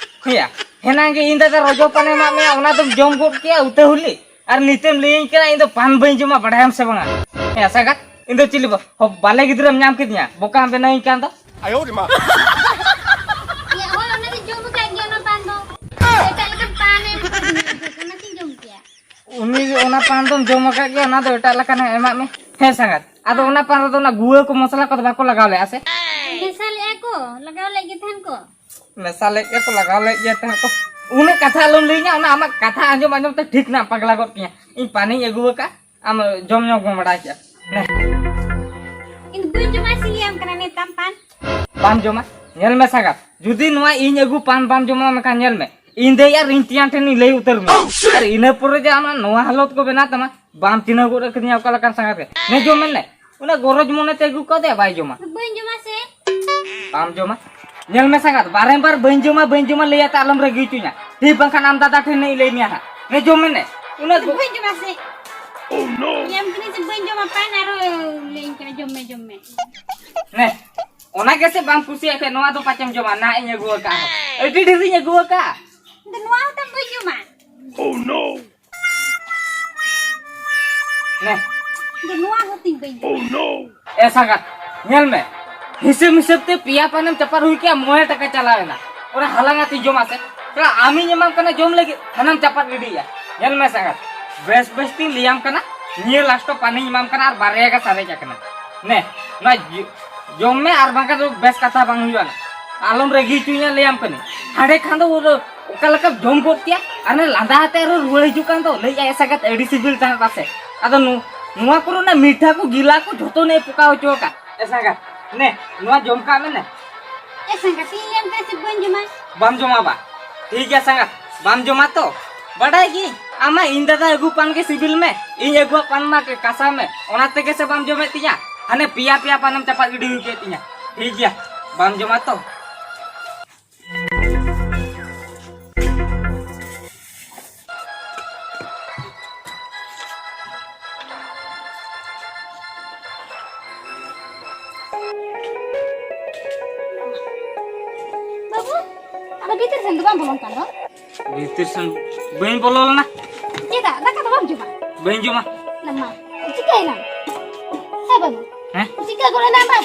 ᱦᱮᱸᱭᱟ, ᱦᱮᱱᱟᱝ ᱜᱮ ᱤᱧ ᱫᱟᱫᱟ ᱨᱚᱡᱚ ᱯᱟᱱᱮ ᱮᱢᱟᱜ ᱢᱮᱭᱟ, ᱚᱱᱟ ᱫᱚᱢ ᱡᱚᱢ ᱜᱚᱫ ᱠᱮᱭᱟ ᱩᱛᱟᱹ ᱦᱩᱞᱤ, ᱟᱨ ᱱᱤᱛᱮᱢ ᱞᱟᱹᱭᱟᱹᱧ ᱠᱟᱱᱟ ᱤᱧ ᱫᱚ ᱯᱟᱱ ᱵᱟᱹᱧ ᱡᱚᱢᱟ, ᱵᱟᱲᱟᱭᱟᱢ ᱥᱮ ᱵᱟᱝᱟ? ᱦᱮᱸ ᱥᱟᱸᱜᱟᱛ, ᱤᱧ ᱫᱚ ᱪᱤᱞᱤ ᱵᱟ-, ᱦᱚ-, ᱵᱟᱞᱮ ᱜᱤᱫᱽᱨᱟᱹᱢ ᱧᱟᱢ ᱠᱤᱫᱤᱧᱟ, ᱵᱚᱠᱟᱢ ᱵᱮᱱᱟᱣᱤᱧ ᱠᱟᱱ ᱫᱚ᱾ ᱟᱭᱳ ᱨᱮ ᱢᱟ᱾ ᱤᱭᱟᱹ, ᱦᱳᱭ, ᱚᱱᱟ ᱫᱚ ᱡᱚᱢ ᱟᱠᱟᱫ ᱜᱮᱭᱟ, ᱚᱱᱟ ᱯᱟᱱ ᱫᱚ᱾ ᱮᱴᱟᱜ ᱞᱮᱠᱟᱱ ᱯᱟᱱ ᱮᱢ ᱟᱠᱟᱫᱤᱧᱟ, ᱚᱱᱟᱛᱤᱧ ᱡᱚᱢ ᱠᱮᱭᱟ᱾ ᱩᱱᱤ ᱚᱱᱟ ᱯᱟᱱ ᱫᱚᱢ ᱡᱚᱢ ᱟᱠᱟᱫ ᱜᱮᱭᱟ, ᱚᱱᱟ ᱫᱚ ᱮᱴᱟᱜ ᱞᱮᱠᱟᱱᱟᱜ ᱮᱢᱟᱜ ᱢᱮ᱾ ᱦᱮᱸ ᱥᱟᱸᱜᱟᱛ, ᱟᱫᱚ ᱚᱱᱟ ᱯᱟᱱ ᱨᱮᱫᱚ ᱚᱱᱟ ᱜᱩᱣᱟᱹ ᱠᱚ ᱢᱚᱥᱞᱟ ᱠᱚᱫᱚ ᱵᱟᱠᱚ ᱞᱟᱜᱟᱣ ᱞᱮᱫᱼᱟ ᱥᱮ? ᱢᱮᱥᱟ ᱞᱮᱫᱼᱟ ᱠᱚ, ᱞᱟᱜᱟᱣ ᱞᱮᱫ ᱜᱮ ᱛᱟᱦᱮᱱ ᱠᱚ᱾ ᱢᱮᱥᱟ ᱞᱮᱫ ᱜᱮᱠᱚ, ᱞᱟᱜᱟᱣ ᱞᱮᱫ ᱜᱮ ᱛᱟᱦᱮᱸ ᱠᱚ᱾ ᱩᱱᱟᱹᱜ ᱠᱟᱛᱷᱟ ᱟᱞᱚᱢ ᱞᱟᱹᱭᱟᱹᱧᱟ, ᱚᱱᱟ ᱟᱢᱟᱜ ᱠᱟᱛᱷᱟ ᱟᱸᱡᱚᱢ ᱟᱸᱡᱚᱢ ᱛᱮ ᱴᱷᱤᱠ ᱱᱟᱜ ᱯᱟᱜᱽᱞᱟ ᱜᱚᱫ ᱠᱤᱧᱟ᱾ ᱤᱧ ᱯᱟᱱᱤᱧ ᱟᱹᱜᱩ ᱟᱠᱟᱫ, ᱟᱢ ᱡᱚᱢ ᱧᱚᱜ ᱢᱮ ᱵᱟᱲᱟᱭ ᱠᱮᱫᱼᱟ᱾ ᱱᱮ᱾ ᱤᱧ ᱫᱚ ᱵᱟᱹᱧ ᱡᱚᱢᱟ, ᱥᱤᱞᱤᱭᱟᱢ ᱠᱟᱱᱟ ᱱᱮᱛᱟᱢ ᱯᱟᱱ᱾ ᱵᱟᱢ ᱡᱚᱢᱟ? ᱧᱮᱞ ᱢᱮ ᱥᱟᱸᱜᱟᱛ, ᱡᱩᱫᱤ ᱱᱚᱣᱟ ᱤᱧ ᱟᱹᱜᱩ ᱯᱟᱱ ᱵᱟᱢ ᱡᱚᱢᱟ, ᱢᱮᱱᱠᱷᱟᱱ ᱧᱮᱞ ᱢᱮ, ᱤᱧ ᱫᱟᱹᱭ ᱟᱨ ᱤᱧ ᱛᱮᱭᱟᱝ ᱴᱷᱮᱱ ᱤᱧ ᱞᱟᱹᱭ ᱩᱛᱟᱹᱨ ᱢᱮᱭᱟ᱾ ᱟᱨ ᱤᱱᱟᱹ ᱯᱚᱨᱮ ᱡᱮ ᱟᱢᱟᱜ ᱱᱚᱣᱟ ᱦᱟᱞᱚᱛ ᱠᱚ ᱵᱮᱱᱟᱣ ᱛᱟᱢᱟ, ᱵᱟᱢ ᱪᱤᱱᱦᱟᱹᱣ ᱜᱚᱫ ᱟᱠᱟᱫᱤᱧᱟ ᱚᱠᱟ ᱞᱮᱠᱟᱱ ᱥᱟᱸᱜᱟᱛ ᱜᱮ᱾ ᱱᱮ ᱡᱚᱢ ᱢᱮ ᱱᱮ᱾ ᱚᱱᱟ ᱜᱚᱨᱚᱡᱽ ᱢᱚᱱᱮ ᱛᱮ ᱟᱹᱜᱩ ᱠᱟᱣᱫᱮᱭᱟ, ᱵᱟᱭ ᱡᱚᱢᱟ᱾ ᱵᱟᱹᱧ ᱡᱚᱢᱟ ᱥᱮ᱾ ᱵᱟᱢ ᱡᱚᱢᱟ? ᱧᱮᱞ ᱢᱮ ᱥᱟᱸᱜᱟᱛ, ᱵᱟᱨᱮᱢ ᱵᱟᱨ ᱵᱟᱹᱧ ᱡᱚᱢᱟ, ᱵᱟᱹᱧ ᱡᱚᱢᱟ ᱞᱟᱹᱭ ᱟᱛᱮ ᱟᱞᱚᱢ ᱨᱟᱹᱜᱤ ᱦᱚᱪᱚᱧᱟ᱾ ᱴᱷᱤᱠ ᱵᱟᱝᱠᱷᱟᱱ ᱟᱢ ᱫᱟᱫᱟ ᱴᱷᱮᱱ ᱤᱧ ᱞᱟᱹᱭ ᱢᱮᱭᱟ ᱦᱟᱸᱜ᱾ ᱱᱮ ᱡᱚᱢ ᱢᱮ ᱱᱮ᱾ ᱚᱱᱟ ᱜᱚ- ᱵᱟᱹᱧ ᱡᱚᱢᱟ ᱥᱮ᱾ ᱧᱟᱢ ᱠᱤᱫᱟᱹᱧ ᱥᱮ ᱵᱟᱹᱧ ᱡᱚᱢᱟ, ᱯᱟᱱ ᱟᱨᱚ ᱞᱟᱹᱭᱟᱹᱧ ᱠᱟᱱᱟ, "ᱡᱚᱢ ᱢᱮ, ᱡᱚᱢ ᱢᱮ᱾" ᱱᱮ, ᱚᱱᱟ ᱜᱮᱥᱮ ᱵᱟᱢ ᱠᱩᱥᱤᱭᱟᱜ ᱠᱷᱟᱡ, ᱱᱚᱣᱟ ᱫᱚ ᱯᱟᱪᱮᱢ ᱡᱚᱢᱟ? ᱱᱟ ᱤᱧ ᱟᱹᱜᱩ ᱟᱠᱟᱫᱼᱟ, ᱟᱹᱰᱤ ᱰᱷᱮᱨᱤᱧ ᱟᱹᱜᱩ ᱟᱠᱟᱫᱼᱟ᱾ ᱤᱧ ᱫᱚ ᱱᱚᱣᱟ ᱦᱚᱸ ᱛᱟᱢ ᱵᱟᱹᱧ ᱡᱚᱢᱟ᱾ ᱱᱮ᱾ ᱤᱧ ᱫᱚ ᱱᱚᱣᱟ ᱦᱚᱸ ᱛᱤᱧ ᱵᱟᱹᱧ ᱡᱚᱢᱟ᱾ ᱮ ᱥᱟᱸᱜᱟᱛ, ᱧᱮᱞ ᱢᱮ, ᱦᱤᱥᱟᱹᱵ ᱦᱤᱥᱟᱹᱵ ᱛᱮ ᱯᱮᱭᱟ ᱯᱟᱱᱮᱢ ᱪᱟᱯᱟᱫ ᱦᱩᱭ ᱠᱮᱜᱼᱟ, ᱢᱚᱬᱮ ᱴᱟᱠᱟ ᱪᱟᱞᱟᱣ ᱮᱱᱟ᱾ ᱚᱱᱟ ᱦᱟᱞᱟᱝ ᱟᱛᱮᱧ ᱡᱚᱢᱟ ᱥᱮ? ᱛᱷᱚᱲᱟ ᱟᱢᱤᱧ ᱮᱢᱟᱢ ᱠᱟᱱᱟ ᱡᱚᱢ ᱞᱟᱹᱜᱤᱫ, ᱦᱟᱱᱟᱢ ᱪᱟᱯᱟᱫ ᱜᱤᱰᱤᱭᱮᱜᱼᱟ᱾ ᱧᱮᱞ ᱢᱮ ᱥᱟᱸᱜᱟᱛ, ᱵᱮᱥ ᱵᱮᱥ ᱛᱤᱧ ᱞᱟᱹᱭᱟᱢ ᱠᱟᱱᱟ, ᱱᱤᱭᱟᱹ ᱞᱟᱥᱴ ᱯᱟᱱᱤᱧ ᱮᱢᱟᱢ ᱠᱟᱱᱟ ᱟᱨ ᱵᱟᱨᱭᱟ ᱜᱮ ᱥᱟᱨᱮᱡ ᱟᱠᱟᱱᱟ᱾ ᱱᱮ, ᱱᱚᱣᱟ ᱡᱚ-, ᱡᱚᱢ ᱢᱮ, ᱟᱨ ᱵᱟᱝᱠᱷᱟᱱ ᱫᱚ ᱵᱮᱥ ᱠᱟᱛᱷᱟ ᱵᱟᱝ ᱦᱩᱭᱩᱜᱼᱟ ᱱᱟ᱾ ᱟᱞᱚᱢ ᱨᱟᱹᱜᱤ ᱦᱚᱪᱚᱧᱟ, ᱞᱟᱹᱭᱟᱢ ᱠᱟᱹᱱᱟᱹᱧ᱾ ᱦᱟᱸᱰᱮ ᱠᱷᱟᱱ ᱫᱚ ᱚᱠᱟ ᱞᱮᱠᱟᱢ ᱡᱚᱢ ᱜᱚᱫ ᱠᱮᱭᱟ, ᱟᱨ ᱚᱱᱮ ᱞᱟᱸᱫᱟ ᱟᱛᱮ ᱟᱨᱚ ᱨᱩᱣᱟᱹᱲ ᱦᱤᱡᱩᱜ ᱠᱟᱱ ᱫᱚ, ᱞᱟᱹᱭᱮᱫᱼᱟᱭ ᱥᱟᱸᱜᱟᱛ ᱟᱹᱰᱤ ᱥᱤᱵᱤᱞ ᱛᱟᱦᱮᱸ ᱯᱟᱥᱮ᱾ ᱟᱫᱚ ᱱᱚ-, ᱱᱚᱣᱟ ᱠᱚᱨᱮᱱᱟᱜ ᱢᱤᱴᱷᱟ ᱠᱚ ᱜᱤᱞᱟ ᱠᱚ ᱡᱷᱚᱛᱚ ᱱᱮ ᱯᱚᱠᱟ ᱦᱚᱪᱚ ᱟᱠᱟᱫ᱾ ᱮ ᱥᱟᱸᱜᱟᱛ, ᱱᱮ, ᱱᱚᱣᱟ ᱡᱚᱢ ᱠᱟᱜ ᱢᱮ ᱱᱮ᱾ ᱮ ᱥᱟᱸᱜᱟᱛ, ᱤᱧ ᱞᱟᱹᱭᱟᱢ ᱠᱟᱱᱟ ᱪᱮᱫ ᱵᱟᱹᱧ ᱡᱚᱢᱟ᱾ ᱵᱟᱢ ᱡᱚᱢᱟ ᱵᱟ? ᱴᱷᱤᱠ ᱜᱮᱭᱟ ᱥᱟᱸᱜᱟᱛ, ᱵᱟᱢ ᱡᱚᱢᱟ ᱛᱚ? ᱵᱟᱰᱟᱭ ᱜᱤᱭᱟᱹᱧ, ᱟᱢ ᱢᱟ ᱤᱧ ᱫᱟᱫᱟ ᱟᱹᱜᱩ ᱯᱟᱱ ᱜᱮ ᱥᱤᱵᱤᱞ ᱢᱮ, ᱤᱧ ᱟᱹᱜᱩᱣᱟᱜ ᱯᱟᱱ ᱢᱟ ᱠᱟᱥᱟ ᱢᱮ, ᱚᱱᱟ ᱛᱮᱜᱮ ᱥᱮ ᱵᱟᱢ ᱡᱚᱢᱮᱫ ᱛᱤᱧᱟ? ᱦᱟᱱᱮ ᱯᱮᱭᱟ ᱯᱮᱭᱟ ᱯᱟᱱᱮᱢ ᱪᱟᱯᱟᱫ ᱜᱤᱰᱤ ᱦᱩᱭ ᱠᱮᱫ ᱛᱤᱧᱟ᱾ ᱴᱷᱤᱠ ᱜᱮᱭᱟ, ᱵᱟᱢ ᱡᱚᱢᱟ ᱛᱚ? ᱵᱟᱹᱵᱩ, ᱟᱫᱚ ᱵᱷᱤᱛᱤᱨ ᱥᱮᱱ ᱫᱚ ᱵᱟᱢ ᱵᱚᱞᱚᱱ ᱠᱟᱱ ᱫᱚ? ᱵᱷᱤᱛᱤᱨ ᱥᱮᱱ ᱵᱟᱹᱧ ᱵᱚᱞᱚ ᱞᱮᱱᱟ᱾ ᱪᱮᱫᱟᱜ? ᱫᱟᱠᱟ ᱫᱚ ᱵᱟᱢ ᱡᱚᱢᱟ? ᱵᱟᱹᱧ ᱡᱚᱢᱟ᱾ ᱱᱟᱢᱟ, ᱪᱤᱠᱟᱹᱭᱮᱱᱟᱢ? ᱦᱮᱸ ᱵᱟᱹᱵᱩ? ᱦᱮᱸ? ᱪᱤᱠᱟᱹ ᱜᱚᱫ ᱮᱱᱟᱢ ᱵᱟ?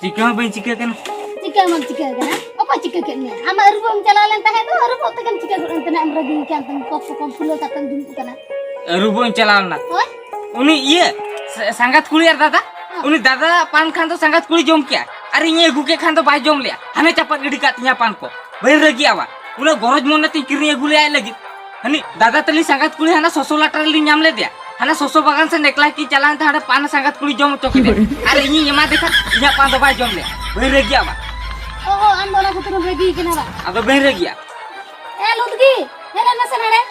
ᱪᱤᱠᱟᱹ ᱦᱚᱸ ᱵᱟᱹᱧ ᱪᱤᱠᱟᱹ ᱠᱟᱱᱟ᱾ ᱪᱤᱠᱟᱹ ᱦᱚᱸ ᱵᱟᱢ ᱪᱤᱠᱟᱹ ᱠᱟᱱᱟ? ᱚᱠᱚᱭ ᱪᱤᱠᱟᱹ ᱠᱮᱫ ᱢᱮᱭᱟ? ᱟᱢ ᱟᱹᱨᱩᱵᱚᱜ ᱮᱢ ᱪᱟᱞᱟᱣ ᱞᱮᱱ ᱛᱟᱦᱮᱸᱫ ᱫᱚ, ᱟᱹᱨᱩᱵᱚᱜ ᱛᱮᱜᱮᱢ ᱪᱤᱠᱟᱹ ᱜᱚᱫ ᱮᱱ ᱛᱮ ᱱᱟᱜ ᱮᱢ ᱨᱟᱹᱜᱤ ᱠᱟᱱ ᱛᱮᱢ ᱠᱚᱯ ᱠᱚᱯᱚᱢ ᱯᱷᱩᱞᱟᱹᱣ ᱠᱟᱛᱮᱢ ᱫᱩᱲᱩᱵ ᱠᱟᱱᱟ᱾ ᱟᱹᱨᱩᱵᱚᱜ ᱤᱧ ᱪᱟᱞᱟᱣ ᱞᱮᱱᱟ᱾ ᱦᱳᱭ? ᱩᱱᱤ ᱤᱭᱟᱹ, ᱥᱟ-, ᱥᱟᱸᱜᱟᱛ ᱠᱩᱲᱤ ᱟᱨ ᱫᱟᱫᱟ, ᱦᱮᱸ᱾ ᱩᱱᱤ ᱫᱟᱫᱟ ᱯᱟᱱ ᱠᱷᱟᱱ ᱫᱚ ᱥᱟᱸᱜᱟᱛ ᱠᱩᱲᱤ ᱡᱚᱢ ᱠᱮᱜᱼᱟ, ᱟᱨ ᱤᱧᱮ ᱟᱹᱜᱩ ᱠᱮᱫ ᱠᱷᱟᱱ ᱫᱚ ᱵᱟᱭ ᱡᱚᱢ ᱞᱮᱜᱼᱟ, ᱦᱟᱱᱮ ᱪᱟᱯᱟᱫ ᱜᱤᱰᱤ ᱠᱟᱜ ᱛᱤᱧᱟ ᱯᱟᱱ ᱠᱚ᱾ ᱵᱟᱹᱧ ᱨᱟᱹᱜᱤᱜᱼᱟ ᱵᱟ, ᱩᱱᱟᱹᱜ ᱜᱚᱨᱚᱡᱽ ᱢᱚᱱᱮ ᱛᱤᱧ ᱠᱤᱨᱤᱧ ᱟᱹᱜᱩ ᱞᱮᱜᱼᱟ ᱟᱡ ᱞᱟᱹᱜᱤᱫ᱾ ᱦᱟᱹᱱᱤ ᱫᱟᱫᱟ ᱛᱟᱹᱞᱤᱧ ᱥᱟᱸᱜᱟᱛ ᱠᱩᱲᱤ ᱦᱟᱱᱟ ᱥᱚᱥᱚ ᱞᱟᱴᱟ ᱨᱮᱞᱤᱧ ᱧᱟᱢ ᱞᱮᱫᱮᱭᱟ, ᱦᱟᱱᱟ ᱥᱚᱥᱚ ᱵᱟᱜᱟᱱ ᱥᱮᱫ ᱮᱠᱞᱟ ᱠᱤᱱ ᱪᱟᱞᱟᱣᱮᱱ ᱛᱮ ᱦᱟᱸᱰᱮ ᱯᱟᱱ ᱥᱟᱸᱜᱟᱛ ᱠᱩᱲᱤ ᱡᱚᱢ ᱦᱚᱪᱚ ᱠᱮᱫᱮᱭᱟ, ᱟᱨ ᱤᱧᱤᱧ ᱮᱢᱟ ᱫᱮ ᱠᱷᱟᱱ ᱤᱧᱟᱹᱜ ᱯᱟᱱ ᱫᱚ ᱵᱟᱭ ᱡᱚᱢ ᱞᱮᱜᱼᱟ᱾ ᱵᱟᱹᱧ ᱨᱟᱹᱜᱤᱜᱼᱟ ᱵᱟ᱾ ᱚ, ᱚ, ᱟᱢ ᱫᱚ ᱚᱱᱟ ᱠᱷᱟᱹᱛᱤᱨ ᱮᱢ ᱨᱟᱹᱜᱤ ᱠᱟᱱᱟ ᱵᱟᱝ? ᱟᱫᱚ ᱵᱟᱹᱧ ᱨᱟᱹᱜᱤᱭᱟ᱾ ᱮ, ᱞᱩᱛᱜᱤ, ᱦᱮᱡ ᱞᱮᱱ ᱢᱮᱥᱮ ᱱᱚᱰᱮ᱾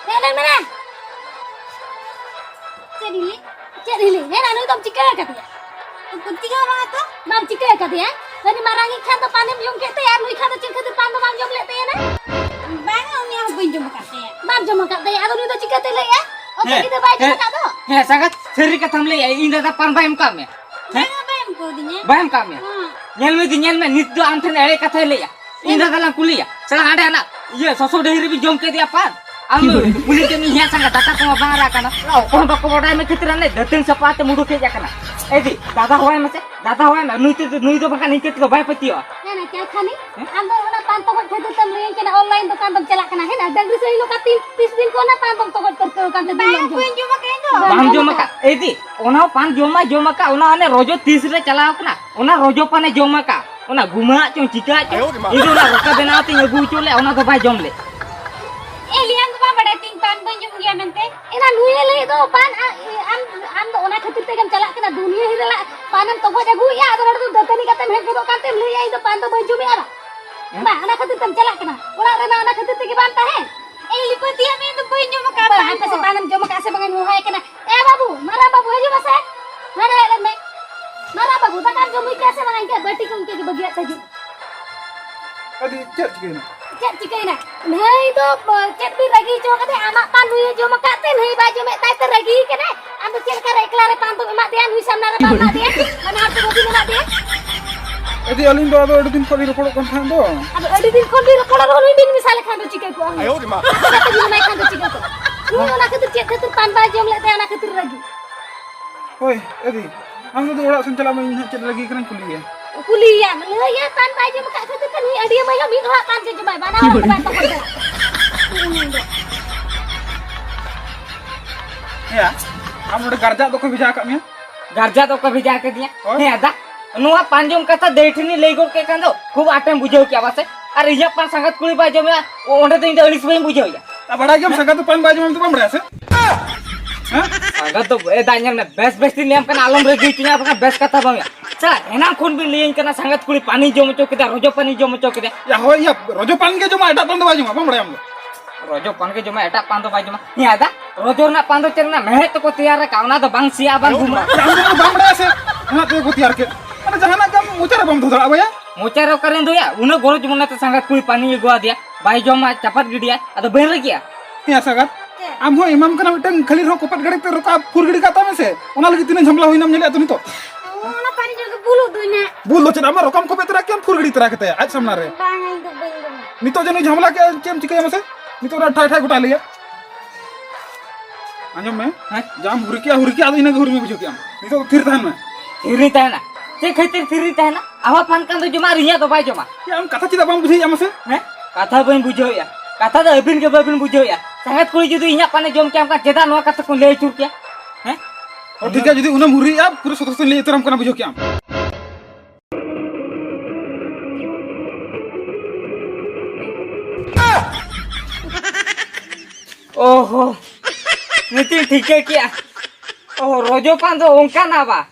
ᱦᱮᱡ ᱞᱮᱱ ᱢᱮ ᱱᱟ᱾ ᱪᱮᱫ ᱤᱧ ᱞᱟᱹᱭ? ᱪᱮᱫ ᱤᱧ ᱞᱟᱹᱭ? ᱦᱮᱡ ᱱᱟ, ᱱᱩᱭ ᱫᱚᱢ ᱪᱤᱠᱟᱹ ᱟᱠᱟᱫᱮᱭᱟ? ᱪᱤᱠᱟᱹ ᱦᱚᱸ ᱵᱟᱝᱟ ᱛᱚ᱾ ᱵᱟᱢ ᱪᱤᱠᱟᱹ ᱟᱠᱟᱫᱮᱭᱟ? ᱩᱱᱤ ᱢᱟᱨᱟᱝᱤᱡ ᱠᱷᱟᱱ ᱫᱚ ᱯᱟᱱᱮᱢ ᱡᱚᱢ ᱠᱮᱫ ᱛᱟᱭᱟ, ᱟᱨ ᱱᱩᱭ ᱠᱷᱟᱱ ᱫᱚ ᱪᱮᱫ ᱠᱷᱟᱹᱛᱤᱨ ᱯᱟᱱ ᱫᱚ ᱵᱟᱢ ᱡᱚᱢ ᱞᱮᱫ ᱛᱟᱭᱟ ᱱᱟ? ᱵᱟᱝᱟ, ᱩᱱᱤᱭᱟᱜ ᱦᱚᱸ ᱵᱟᱹᱧ ᱡᱚᱢ ᱟᱠᱟᱫ ᱛᱟᱭᱟ᱾ ᱵᱟᱢ ᱡᱚᱢ ᱟᱠᱟᱫ ᱛᱟᱭᱟ, ᱟᱫᱚ ᱱᱩᱭ ᱫᱚ ᱪᱤᱠᱟᱹᱛᱮ ᱞᱟᱹᱭᱮᱜᱼᱟ? ᱚᱛᱮ ᱦᱮᱸ, ᱜᱤᱫᱽᱨᱟᱹ ᱵᱟᱭ ᱡᱚᱢ ᱦᱮᱸ, ᱟᱠᱟᱫ ᱫᱚ᱾ ᱦᱮᱸ, ᱥᱟᱸᱜᱟᱛ, ᱥᱟᱹᱨᱤ ᱠᱟᱛᱷᱟᱢ ᱞᱟᱹᱭᱮᱜᱼᱟ, ᱤᱧ ᱫᱟᱫᱟ ᱯᱟᱱ ᱵᱟᱭ ᱮᱢ ᱠᱟᱜ ᱢᱮ᱾ ᱦᱮᱸ? ᱵᱟᱝᱟ, ᱵᱟᱭ ᱮᱢ ᱠᱟᱣᱫᱤᱧᱟ᱾ ᱵᱟᱭ ᱮᱢ ᱠᱟᱜ ᱢᱮ? ᱦᱮᱸ᱾ ᱧᱮᱞ ᱢᱮ ᱫᱤ, ᱧᱮᱞ ᱢᱮ, ᱱᱤᱛ ᱫᱚ ᱟᱢ ᱴᱷᱮᱱ ᱮᱲᱮ ᱠᱟᱛᱷᱟᱭ ᱞᱟᱹᱭᱮᱜᱼᱟ᱾ ᱤᱧ ᱫᱟᱫᱟ ᱞᱟᱝ ᱠᱩᱞᱤᱭᱟ᱾ ᱥᱟᱞᱟ ᱦᱟᱸᱰᱮ ᱦᱟᱱᱟ ᱤᱭᱟᱹ ᱥᱚᱥᱚ ᱰᱟᱹᱦᱤ ᱨᱮᱵᱤᱱ ᱡᱚᱢ ᱠᱮᱫᱮᱭᱟ ᱯᱟᱱ᱾ ᱟᱢ ᱫᱚ ᱠᱩᱞᱤ ᱠᱮᱫ ᱢᱮᱭᱟ ᱥᱟᱸᱜᱮ ᱫᱟᱠᱟ ᱠᱚᱢᱟ ᱵᱟᱝ ᱨᱟᱜ ᱠᱟᱱᱟ᱾ ᱥᱟᱞᱟ ᱚᱠᱚᱭ ᱦᱚᱸ ᱵᱟᱠᱚ ᱵᱟᱰᱟᱭ ᱢᱮ ᱠᱷᱟᱹᱛᱤᱨ ᱦᱟᱱᱮ ᱫᱟᱹᱛᱟᱹᱱ ᱥᱟᱯᱷᱟ ᱛᱮ ᱢᱩᱰᱩᱠ ᱦᱮᱡ ᱟᱠᱟᱱᱟ᱾ ᱮ ᱫᱤ, ᱫᱟᱫᱟ ᱦᱚᱦᱚᱭ ᱢᱮᱥᱮ, ᱫᱟᱫᱟ ᱦᱚᱦᱚᱭ ᱢᱮ᱾ ᱱᱩᱭ ᱛᱮ, ᱱᱩᱭ ᱫᱚ ᱵᱟᱠᱷᱟᱱ ᱤᱧ ᱠᱟᱹᱴᱤᱡ ᱫᱚ ᱵᱟᱭ ᱯᱟᱹᱛᱭᱟᱹᱜᱼᱟ᱾ ᱦᱮᱸ ᱱᱟ, ᱪᱮᱫ ᱠᱷᱟᱱᱤ? ᱦᱮᱸ? ᱟᱢ ᱫᱚ ᱚᱱᱟ ᱯᱟᱱ ᱛᱚᱜᱚᱡ ᱠᱷᱟᱹᱛᱤᱨ ᱛᱮᱢ ᱞᱟᱹᱭᱟᱹᱧ ᱠᱟᱱᱟ online ᱫᱚᱠᱟᱱ ᱫᱚᱢ ᱪᱟᱞᱟᱜ ᱠᱟᱱᱟ᱾ ᱦᱮᱸ ᱱᱟ, ᱰᱟᱝᱨᱤ ᱥᱟᱹᱦᱤ ᱞᱮᱠᱟ ᱛᱤᱱ, ᱛᱤᱥ ᱫᱤᱱ ᱠᱷᱚᱱ ᱚᱱᱟ ᱯᱟᱱ ᱫᱚᱢ ᱛᱚᱜᱚᱡ ᱯᱟᱹᱨᱠᱟᱹᱣ ᱠᱟᱱ ᱛᱮ ᱫᱤᱱ ᱵᱟᱝ, ᱫᱚᱢ ᱡᱚᱢᱟ? ᱵᱟᱹᱧ ᱡᱚᱢ ᱟᱠᱟᱫ ᱤᱧ ᱫᱚ᱾ ᱵᱟᱢ ᱡᱚᱢ ᱟᱠᱟᱫ? ᱮ ᱫᱤ, ᱚᱱᱟ ᱯᱟᱱ ᱡᱚᱢ ᱢᱟ ᱡᱚᱢ ᱟᱠᱟᱫ, ᱚᱱᱟ ᱚᱱᱮ ᱨᱚᱡᱚ ᱛᱤᱥ ᱨᱮ ᱪᱟᱞᱟᱣ ᱠᱟᱱᱟ, ᱚᱱᱟ ᱨᱚᱡᱚ ᱯᱟᱱᱮ ᱡᱚᱢ ᱟᱠᱟᱫ᱾ ᱚᱱᱟ ᱜᱩᱢᱟᱹᱜ ᱪᱚᱝ ᱪᱤᱠᱟᱹᱜ ᱪᱚᱝ, ᱤᱧ ᱫᱚ ᱚᱱᱟ ᱨᱚᱠᱟ ᱵᱮᱱᱟᱣ ᱛᱤᱧ ᱟᱹᱜᱩ ᱦᱚᱪᱚ ᱞᱮᱫ, ᱚᱱᱟ ᱫᱚ ᱵᱟᱭ ᱡᱚᱢ ᱞᱮᱫ᱾ ᱮ ᱞᱤᱭᱟᱢ ᱫᱚ ᱵᱟᱢ ᱵᱟᱰᱟᱭ ᱛᱤᱧ ᱯᱟᱱ ᱵᱟᱹᱧ ᱡᱚᱢ ᱜᱮᱭᱟ ᱢᱮᱱᱛᱮ? ᱮᱱᱟ ᱱᱩᱭᱮ ᱞᱟᱹᱭ ᱫᱚ ᱯᱟᱱ, ᱟ-, ᱮ, ᱟᱢ, ᱟᱢ ᱫᱚ ᱚᱱᱟ ᱠᱷᱟᱹᱛᱤᱨ ᱛᱮᱜᱮᱢ ᱪᱟᱞᱟᱜ ᱠᱟᱱᱟ ᱫᱩᱱᱤᱭᱟᱹ ᱦᱤᱨᱟᱹ ᱞᱟ-, ᱯᱟᱱᱮᱢ ᱛᱚᱜᱚᱡ ᱟᱹᱜᱩᱭᱮᱫᱼᱟ, ᱟᱫᱚ ᱱᱚᱰᱮ ᱫᱚ ᱫᱟᱹᱛᱟᱹᱱᱤ ᱠᱟᱛᱮᱢ ᱦᱮᱡ ᱜᱚᱫᱚᱜ ᱠᱟᱱ ᱛᱮᱢ ᱞᱟᱹᱭᱮᱫᱼᱟ ᱤᱧ ᱫᱚ ᱯᱟᱱ ᱫᱚ ᱵᱟᱹᱧ ᱡᱚᱢᱮᱫᱼᱟ ᱵᱟᱝ? ᱦᱮᱸ? ᱵᱟᱝ, ᱚᱱᱟ ᱠᱷᱟᱹᱛᱤᱨ ᱛᱮᱢ ᱪᱟᱞᱟᱜ ᱠᱟᱱᱟ, ᱚᱲᱟᱜ ᱨᱮᱢᱟ ᱚᱱᱟ ᱠᱷᱟᱹᱛᱤᱨ ᱛᱮᱜᱮ ᱵᱟᱢ ᱛᱟᱦᱮᱱ᱾ ᱮ ᱞᱤᱯᱟᱹᱛᱤᱭᱟᱹ, ᱢᱮᱱ ᱫᱚ ᱵᱟᱹᱧ ᱡᱚᱢ ᱟᱠᱟᱫ ᱵᱟᱝ, ᱯᱟᱱ ᱦᱟᱯᱮ ᱥᱮ ᱫᱚ᱾ ᱯᱟᱱᱮᱢ ᱡᱚᱢ ᱟᱠᱟᱫ ᱥᱮ ᱵᱟᱝ ᱤᱧ ᱦᱚᱦᱚᱭ ᱠᱟᱱᱟ᱾ ᱮ ᱵᱟᱹᱵᱩ, ᱢᱟᱨᱟᱝ ᱵᱟᱹᱵᱩ, ᱦᱤᱡᱩᱜ ᱢᱮᱥᱮ᱾ ᱱᱚᱰᱮ ᱦᱮᱡ ᱞᱮᱱ ᱢᱮ᱾ ᱢᱟᱨᱟᱝ ᱵᱟᱹᱵᱩ, ᱫᱟᱠᱟᱢ ᱡᱚᱢ ᱦᱩᱭ ᱠᱮᱜᱼᱟ ᱥᱮ ᱵᱟᱝ? ᱤᱱᱠᱟᱹ ᱵᱟᱹᱴᱤ ᱠᱚ ᱤᱱᱠᱟᱹ ᱜᱮ ᱵᱟᱹᱜᱤᱭᱟᱜ ᱛᱟᱹᱜᱤ᱾ ᱟᱹᱰᱤ ᱪᱮᱫ ᱪᱤᱠᱟᱹᱭᱮᱱᱟ? ᱪᱮᱫ ᱪᱤᱠᱟᱹᱭᱮᱱᱟ? ᱱᱟᱹᱭ ᱫᱚ, ᱵᱚ-, ᱪᱮᱫ ᱵᱤᱱ ᱨᱟᱹᱜᱤ ᱦᱚᱪᱚ ᱠᱟᱫᱮ? ᱟᱢᱟᱜ ᱯᱟᱱ ᱱᱩᱭᱮ ᱡᱚᱢ ᱟᱠᱟᱫ ᱛᱮ ᱱᱟᱹᱭ ᱵᱟᱭ ᱡᱚᱢᱮᱫ ᱛᱟᱭ ᱛᱮ ᱨᱟᱹᱜᱤ ᱠᱟᱱᱟᱭ᱾ ᱟᱢ ᱫᱚ ᱪᱮᱫ ᱞᱮᱠᱟ ᱨᱮ ᱮᱠᱞᱟ ᱨᱮ ᱯᱟᱱ ᱫᱚᱢ ᱮᱢᱟᱫ ᱫᱮᱭᱟ, ᱱᱩᱭ ᱥᱟᱢᱱᱟ ᱨᱮ ᱵᱟᱢ ᱮᱢᱟᱫ ᱫᱮᱭᱟ? ᱵᱟᱱᱟ ᱦᱚᱲ ᱛᱮ ᱵᱟᱹᱵᱤᱱ ᱮᱢᱟᱫ ᱫᱮᱭᱟ? ᱮ ᱫᱤ, ᱟᱹᱞᱤᱧ ᱫᱚ ᱟᱫᱚ ᱟᱹᱰᱤ ᱫᱤᱱ ᱠᱷᱚᱱ ᱞᱤᱧ ᱨᱚᱯᱚᱲᱚᱜ ᱠᱟᱱ ᱛᱟᱦᱮᱸᱫ ᱫᱚ᱾ ᱟᱫᱚ ᱟᱹᱰᱤ ᱫᱤᱱ ᱠᱷᱚᱱ ᱵᱤᱱ ᱨᱚᱯᱚᱲᱟ ᱨᱮᱦᱚᱸ ᱱᱩᱭ ᱵᱤᱱ ᱢᱮᱥᱟ ᱞᱮᱠᱷᱟᱱ ᱫᱚ ᱪᱤᱠᱟᱹ ᱠᱚᱜᱼᱟ ᱦᱩᱭ? ᱟᱭᱳ ᱨᱮ ᱢᱟ᱾ ᱪᱤᱠᱟᱹᱛᱮ ᱵᱤᱱ ᱮᱢᱟᱭ ᱠᱷᱟᱱ ᱫᱚ ᱪᱤᱠᱟᱹ ᱠᱚᱜᱼᱟ? ᱱᱩᱭ ᱚᱱᱟ ᱠᱷᱟᱹᱛᱤᱨ ᱪᱮᱫ ᱠᱷᱟᱹᱛᱤᱨ ᱯᱟᱱ ᱵᱟᱭ ᱡᱚᱢ ᱞᱮᱫ ᱛᱟᱭᱟ, ᱚᱱᱟ ᱠᱷᱟᱹᱛᱤᱨ ᱨᱟᱹᱜᱤ᱾ ᱦᱳᱭ, ᱮ ᱫᱤ, ᱟᱢ ᱫᱚ ᱚᱲᱟᱜ ᱥᱮᱱ ᱪᱟᱞᱟᱜ ᱢᱮ, ᱤᱧ ᱦᱟᱸᱜ ᱪᱮᱫ ᱨᱟᱹᱜᱤ ᱠᱟᱱᱟᱧ ᱠᱩᱞᱤᱭᱮᱭᱟ᱾ ᱠᱩᱞᱤᱭᱮᱭᱟᱢ, ᱞᱟᱹᱭᱟ ᱯᱟᱱ ᱵᱟᱭ ᱡᱚᱢ ᱟᱠᱟᱫ ᱠᱷᱟᱹᱛᱤᱨ ᱛᱮ ᱱᱩᱭ ᱟᱹᱰᱤᱭᱟᱹ ᱢᱟᱹᱭ ᱦᱚᱸ ᱢᱤᱫ ᱦᱚᱲᱟᱜ ᱯᱟᱱ ᱜᱮ ᱡᱚᱢᱟᱭ, ᱵᱟᱱᱟ ᱦᱚᱲ ᱫᱚ ᱵᱟᱭ ᱛᱚᱜᱚᱡ ᱫᱟᱲᱮᱭᱟᱜᱼᱟ᱾ ᱦᱮᱸᱭᱟ, ᱟᱢ ᱱᱚᱰᱮ ᱜᱟᱨᱡᱟᱜ ᱫᱚ ᱚᱠᱚᱭ ᱵᱷᱮᱡᱟ ᱟᱠᱟᱫ ᱢᱮᱭᱟ? ᱜᱟᱨᱡᱟ ᱫᱚ ᱚᱠᱚᱭ ᱵᱷᱮᱡᱟ ᱟᱠᱟᱫᱤᱧᱟ? ᱦᱳᱭ᱾ ᱦᱮᱸ ᱫᱟ, ᱱᱚᱣᱟ ᱯᱟᱱ ᱡᱚᱢ ᱠᱟᱛᱷᱟ ᱫᱟᱹᱭ ᱴᱷᱮᱱᱤᱧ ᱞᱟᱹᱭ ᱜᱚᱫ ᱠᱮᱫ ᱠᱷᱟᱱ ᱫᱚ ᱠᱷᱩᱵ ᱟᱸᱴᱮᱢ ᱵᱩᱡᱷᱟᱹᱣ ᱠᱮᱭᱟ ᱵᱟᱥᱮ? ᱟᱨ ᱤᱧᱟᱹᱜ ᱯᱟᱱ ᱥᱟᱸᱜᱟᱛ ᱠᱩᱲᱤ ᱵᱟᱭ ᱡᱚᱢᱮᱜᱼᱟ, ᱚ-, ᱚᱸᱰᱮ ᱫᱚ ᱤᱧ ᱫᱚ ᱟᱹᱲᱤᱥ ᱵᱟᱹᱧ ᱵᱩᱡᱷᱟᱹᱣᱮᱜᱼᱟ᱾ ᱟᱨ ᱵᱟᱲᱟᱭ ᱜᱮᱭᱟᱢ ᱥᱟᱸᱜᱟᱛ ᱫᱚ ᱯᱟᱱ ᱵᱟᱭ ᱡᱚᱢᱟ ᱢᱮᱱᱛᱮ ᱵᱟᱢ ᱵᱟᱲᱟᱭᱟ ᱥᱮ? ᱦᱮᱸ? ᱥᱟᱸᱜᱟᱛ ᱫᱚ, ᱮ ᱫᱟ, ᱧᱮᱞ ᱢᱮ, ᱵᱮᱥ ᱵᱮᱥ ᱛᱤᱧ ᱞᱟᱹᱭᱟᱢ ᱠᱟᱱᱟ, ᱟᱞᱚᱢ ᱨᱟᱹᱜᱤ ᱦᱚᱪᱚᱧᱟ, ᱵᱟᱠᱷᱟᱱ ᱵᱮᱥ ᱠᱟᱛᱷᱟ ᱵᱟᱝ ᱦᱩᱭᱩᱜᱼᱟ᱾ ᱪᱟ, ᱮᱱᱟᱝ ᱠᱷᱚᱱ ᱵᱤᱱ ᱞᱟᱹᱭᱟᱹᱧ ᱠᱟᱱᱟ, ᱥᱟᱸᱜᱟᱛ ᱠᱩᱲᱤ ᱯᱟᱱᱤ ᱡᱚᱢ ᱦᱚᱪᱚ ᱠᱮᱫᱟ, ᱨᱚᱡᱚ ᱯᱟᱱᱤ ᱡᱚᱢ ᱦᱚᱪᱚ ᱠᱮᱫᱟ᱾ ᱭᱟ, ᱦᱳᱭ, ᱭᱟ, ᱨᱚᱡᱚ ᱯᱟᱱ ᱜᱮ ᱡᱚᱢᱟ, ᱮᱴᱟᱜ ᱯᱟᱱ ᱫᱚ ᱵᱟᱭ ᱡᱚᱢᱟ, ᱵᱟᱢ ᱵᱟᱲᱟᱭᱟᱢ ᱫᱚ᱾ ᱨᱚᱡᱚ ᱯᱟᱱ ᱜᱮ ᱡᱚᱢᱟ, ᱮᱴᱟᱜ ᱯᱟᱱ ᱫᱚ ᱵᱟᱭ ᱡᱚᱢᱟ᱾ ᱦᱮᱸ ᱫᱟ, ᱨᱚᱡᱚ ᱨᱮᱱᱟᱜ ᱯᱟᱱ ᱫᱚ ᱪᱮᱫ ᱨᱮᱱᱟᱜ ᱢᱮᱲᱦᱮᱫ ᱛᱮᱠᱚ ᱛᱮᱭᱟᱨ ᱟᱠᱟᱫ, ᱚᱱᱟ ᱫᱚ ᱵᱟᱝ ᱥᱮᱭᱟ, ᱵᱟᱝ ᱜᱩᱢᱟ᱾ ᱟᱢ ᱫᱚ ᱵᱟᱢ ᱵᱟᱲᱟᱭᱟ ᱥᱮ, ᱚᱱᱟ ᱛᱮᱜᱮ ᱠᱚ ᱛᱮᱭᱟᱨ ᱠᱮᱫ᱾ ᱢᱟᱱᱮ ᱡᱟᱦᱟᱱᱟᱜ ᱜᱮ ᱟᱢ ᱢᱚᱪᱟ ᱨᱮ ᱵᱟᱢ ᱫᱚᱦᱚ ᱫᱟᱲᱮᱭᱟᱜᱼᱟ ᱵᱚᱭᱟ᱾ ᱢᱚᱪᱟ ᱨᱮ ᱚᱠᱟᱨᱮᱧ ᱫᱚᱦᱚᱭᱟ? ᱩᱱᱟᱹᱜ ᱜᱚᱨᱚᱡᱽ ᱢᱚᱱᱮᱛᱮ ᱥᱟᱸᱜᱟᱛ ᱠᱩᱲᱤ ᱯᱟᱱᱤᱧ ᱟᱹᱜᱩᱣᱟᱫᱮᱭᱟ, ᱵᱟᱭ ᱡᱚᱢᱟ, ᱪᱟᱯᱟᱫ ᱜᱤᱰᱤᱭᱟ, ᱟᱫᱚ ᱵᱟᱹᱧ ᱨᱟᱹᱜᱤᱜᱼᱟ? ᱦᱮᱸ ᱥᱟᱸᱜᱟᱛ, ᱪᱮᱫ? ᱟᱢ ᱦᱚᱸ ᱮᱢᱟᱢ ᱠᱟᱱᱟ ᱢᱤᱫᱴᱟᱝ ᱠᱷᱟᱹᱞᱤ ᱨᱮᱦᱚᱸ ᱠᱚᱯᱮᱫ ᱜᱟᱹᱰᱤ ᱛᱮ ᱨᱚᱠᱟ ᱯᱷᱩᱨ ᱜᱤᱰᱤ ᱠᱟᱜ ᱛᱟᱢ ᱥᱮ, ᱚᱱᱟ ᱞᱟᱹᱜᱤᱫ ᱛᱤᱱᱟᱹᱜ ᱡᱷᱟᱢᱞᱟ ᱦᱩᱭᱱᱟᱢ ᱧᱮᱞᱮᱫᱼᱟ ᱛᱚ ᱱᱤᱛᱚᱜ? ᱚᱱᱟ ᱯᱟᱱᱤ ᱡᱚᱢ ᱜᱮ ᱵᱩᱞᱩᱜ ᱫᱚ ᱤᱧᱟᱹᱜ᱾ ᱵᱩᱞ ᱫᱚ ᱪᱮᱫ, ᱟᱢᱟᱜ ᱨᱚᱠᱟᱢ ᱠᱚᱯᱮᱫ ᱛᱚᱨᱟ ᱠᱮᱫ ᱟᱢ, ᱯᱷᱩᱨ ᱜᱤᱰᱤ ᱛᱚᱨᱟ ᱠᱟᱛᱮ ᱟᱡ ᱥᱟᱢᱱᱟ ᱨᱮ᱾ ᱵᱟᱝ, ᱤᱧ ᱫᱚ ᱵᱟᱹᱧ ᱡᱚᱢᱟ᱾ ᱱᱤᱛᱚᱜ ᱡᱮ ᱱᱩᱭ ᱡᱷᱟᱢᱞᱟ ᱠᱮᱫ ᱪᱮᱫ ᱮᱢ ᱪᱤᱠᱟᱹᱭᱟ ᱢᱟᱥᱮ? ᱱᱤᱛᱚᱜ ᱚᱱᱟ ᱴᱷᱟᱭ ᱴᱷᱟᱭ ᱜᱚᱴᱟ ᱞᱟᱹᱭᱟ᱾ ᱟᱸᱡᱚᱢ ᱢᱮ᱾ ᱦᱮᱸ? ᱡᱟᱢ ᱦᱩᱨᱤ ᱠᱮᱜᱼᱟ, ᱦᱩᱨᱤ ᱠᱮᱜᱼᱟ, ᱟᱫᱚ ᱤᱱᱟᱹᱜᱮ ᱦᱩᱨᱤ ᱢᱮ ᱵᱩᱡᱷᱟᱹᱣ ᱠᱮᱜᱼᱟᱢ᱾ ᱱᱤᱛᱚᱜ ᱫᱚ ᱛᱷᱤᱨ ᱛᱟᱦᱮᱱ ᱢᱮ᱾ ᱛᱷᱤᱨᱤᱧ ᱛᱟᱦᱮᱱᱟ? ᱪᱮᱫ ᱠᱷᱟᱹᱛᱤᱨ ᱛᱷᱤᱨᱤᱧ ᱛᱟᱦᱮᱱᱟ? ᱟᱢᱟᱜ ᱯᱟᱱ ᱠᱟᱱ ᱫᱚ ᱡᱚᱢᱟ ᱟᱨ ᱤᱧᱟᱹᱜ ᱫᱚ ᱵᱟᱭ ᱡᱚᱢᱟ᱾ ᱭᱟ, ᱟᱢ ᱠᱟᱛᱷᱟ ᱪᱮᱫᱟᱜ ᱵᱟᱢ ᱵᱩᱡᱷᱟᱹᱣᱮᱫᱼᱟ ᱢᱟᱥᱮ? ᱦᱮᱸ? ᱠᱟᱛᱷᱟ ᱵᱟᱹᱧ ᱵᱩᱡᱷᱟᱹᱣᱮᱫᱼᱟ᱾ ᱠᱟᱛᱷᱟ ᱫᱚ ᱟᱹᱵᱤᱱ ᱜᱮ ᱵᱟᱹᱵᱤᱱ ᱵᱩᱡᱷᱟᱹᱣᱮᱫᱼᱟ᱾ ᱥᱟᱸᱜᱟᱛ ᱠᱩᱲᱤ ᱡᱩᱫᱤ ᱤᱧᱟᱹᱜ ᱯᱟᱱᱮ ᱡᱚᱢ ᱠᱮᱭᱟ, ᱚᱱᱠᱟ ᱪᱮᱫᱟᱜ ᱱᱚᱣᱟ ᱠᱟᱛᱷᱟ ᱠᱚ ᱞᱟᱹᱭ ᱟᱹᱪᱩᱨ ᱠᱮᱭᱟ? ᱦᱮᱸ? ᱚ, ᱴᱷᱤᱠ ᱜᱮᱭᱟ, ᱡᱩᱫᱤ ᱩᱱᱟᱹᱢ ᱦᱩᱨᱤᱭᱮᱫᱼᱟ, ᱯᱩᱨᱟᱹ ᱥᱚᱛᱚ ᱥᱚᱛᱚᱧ ᱞᱟᱹᱭ ᱩᱛᱟᱹᱨᱟᱢ ᱠᱟᱱᱟ, ᱵᱩᱡᱷᱟᱹᱣ ᱠᱮᱜᱼᱟᱢ᱾ ᱚᱦᱚ, ᱱᱤᱛᱤᱧ ᱴᱷᱤᱠᱟᱹ ᱠᱮᱜᱼᱟ᱾ ᱚᱦᱚ, ᱨᱚᱡᱚ ᱯᱟᱱ ᱫᱚ ᱚᱱᱠᱟᱱᱟ ᱵᱟ?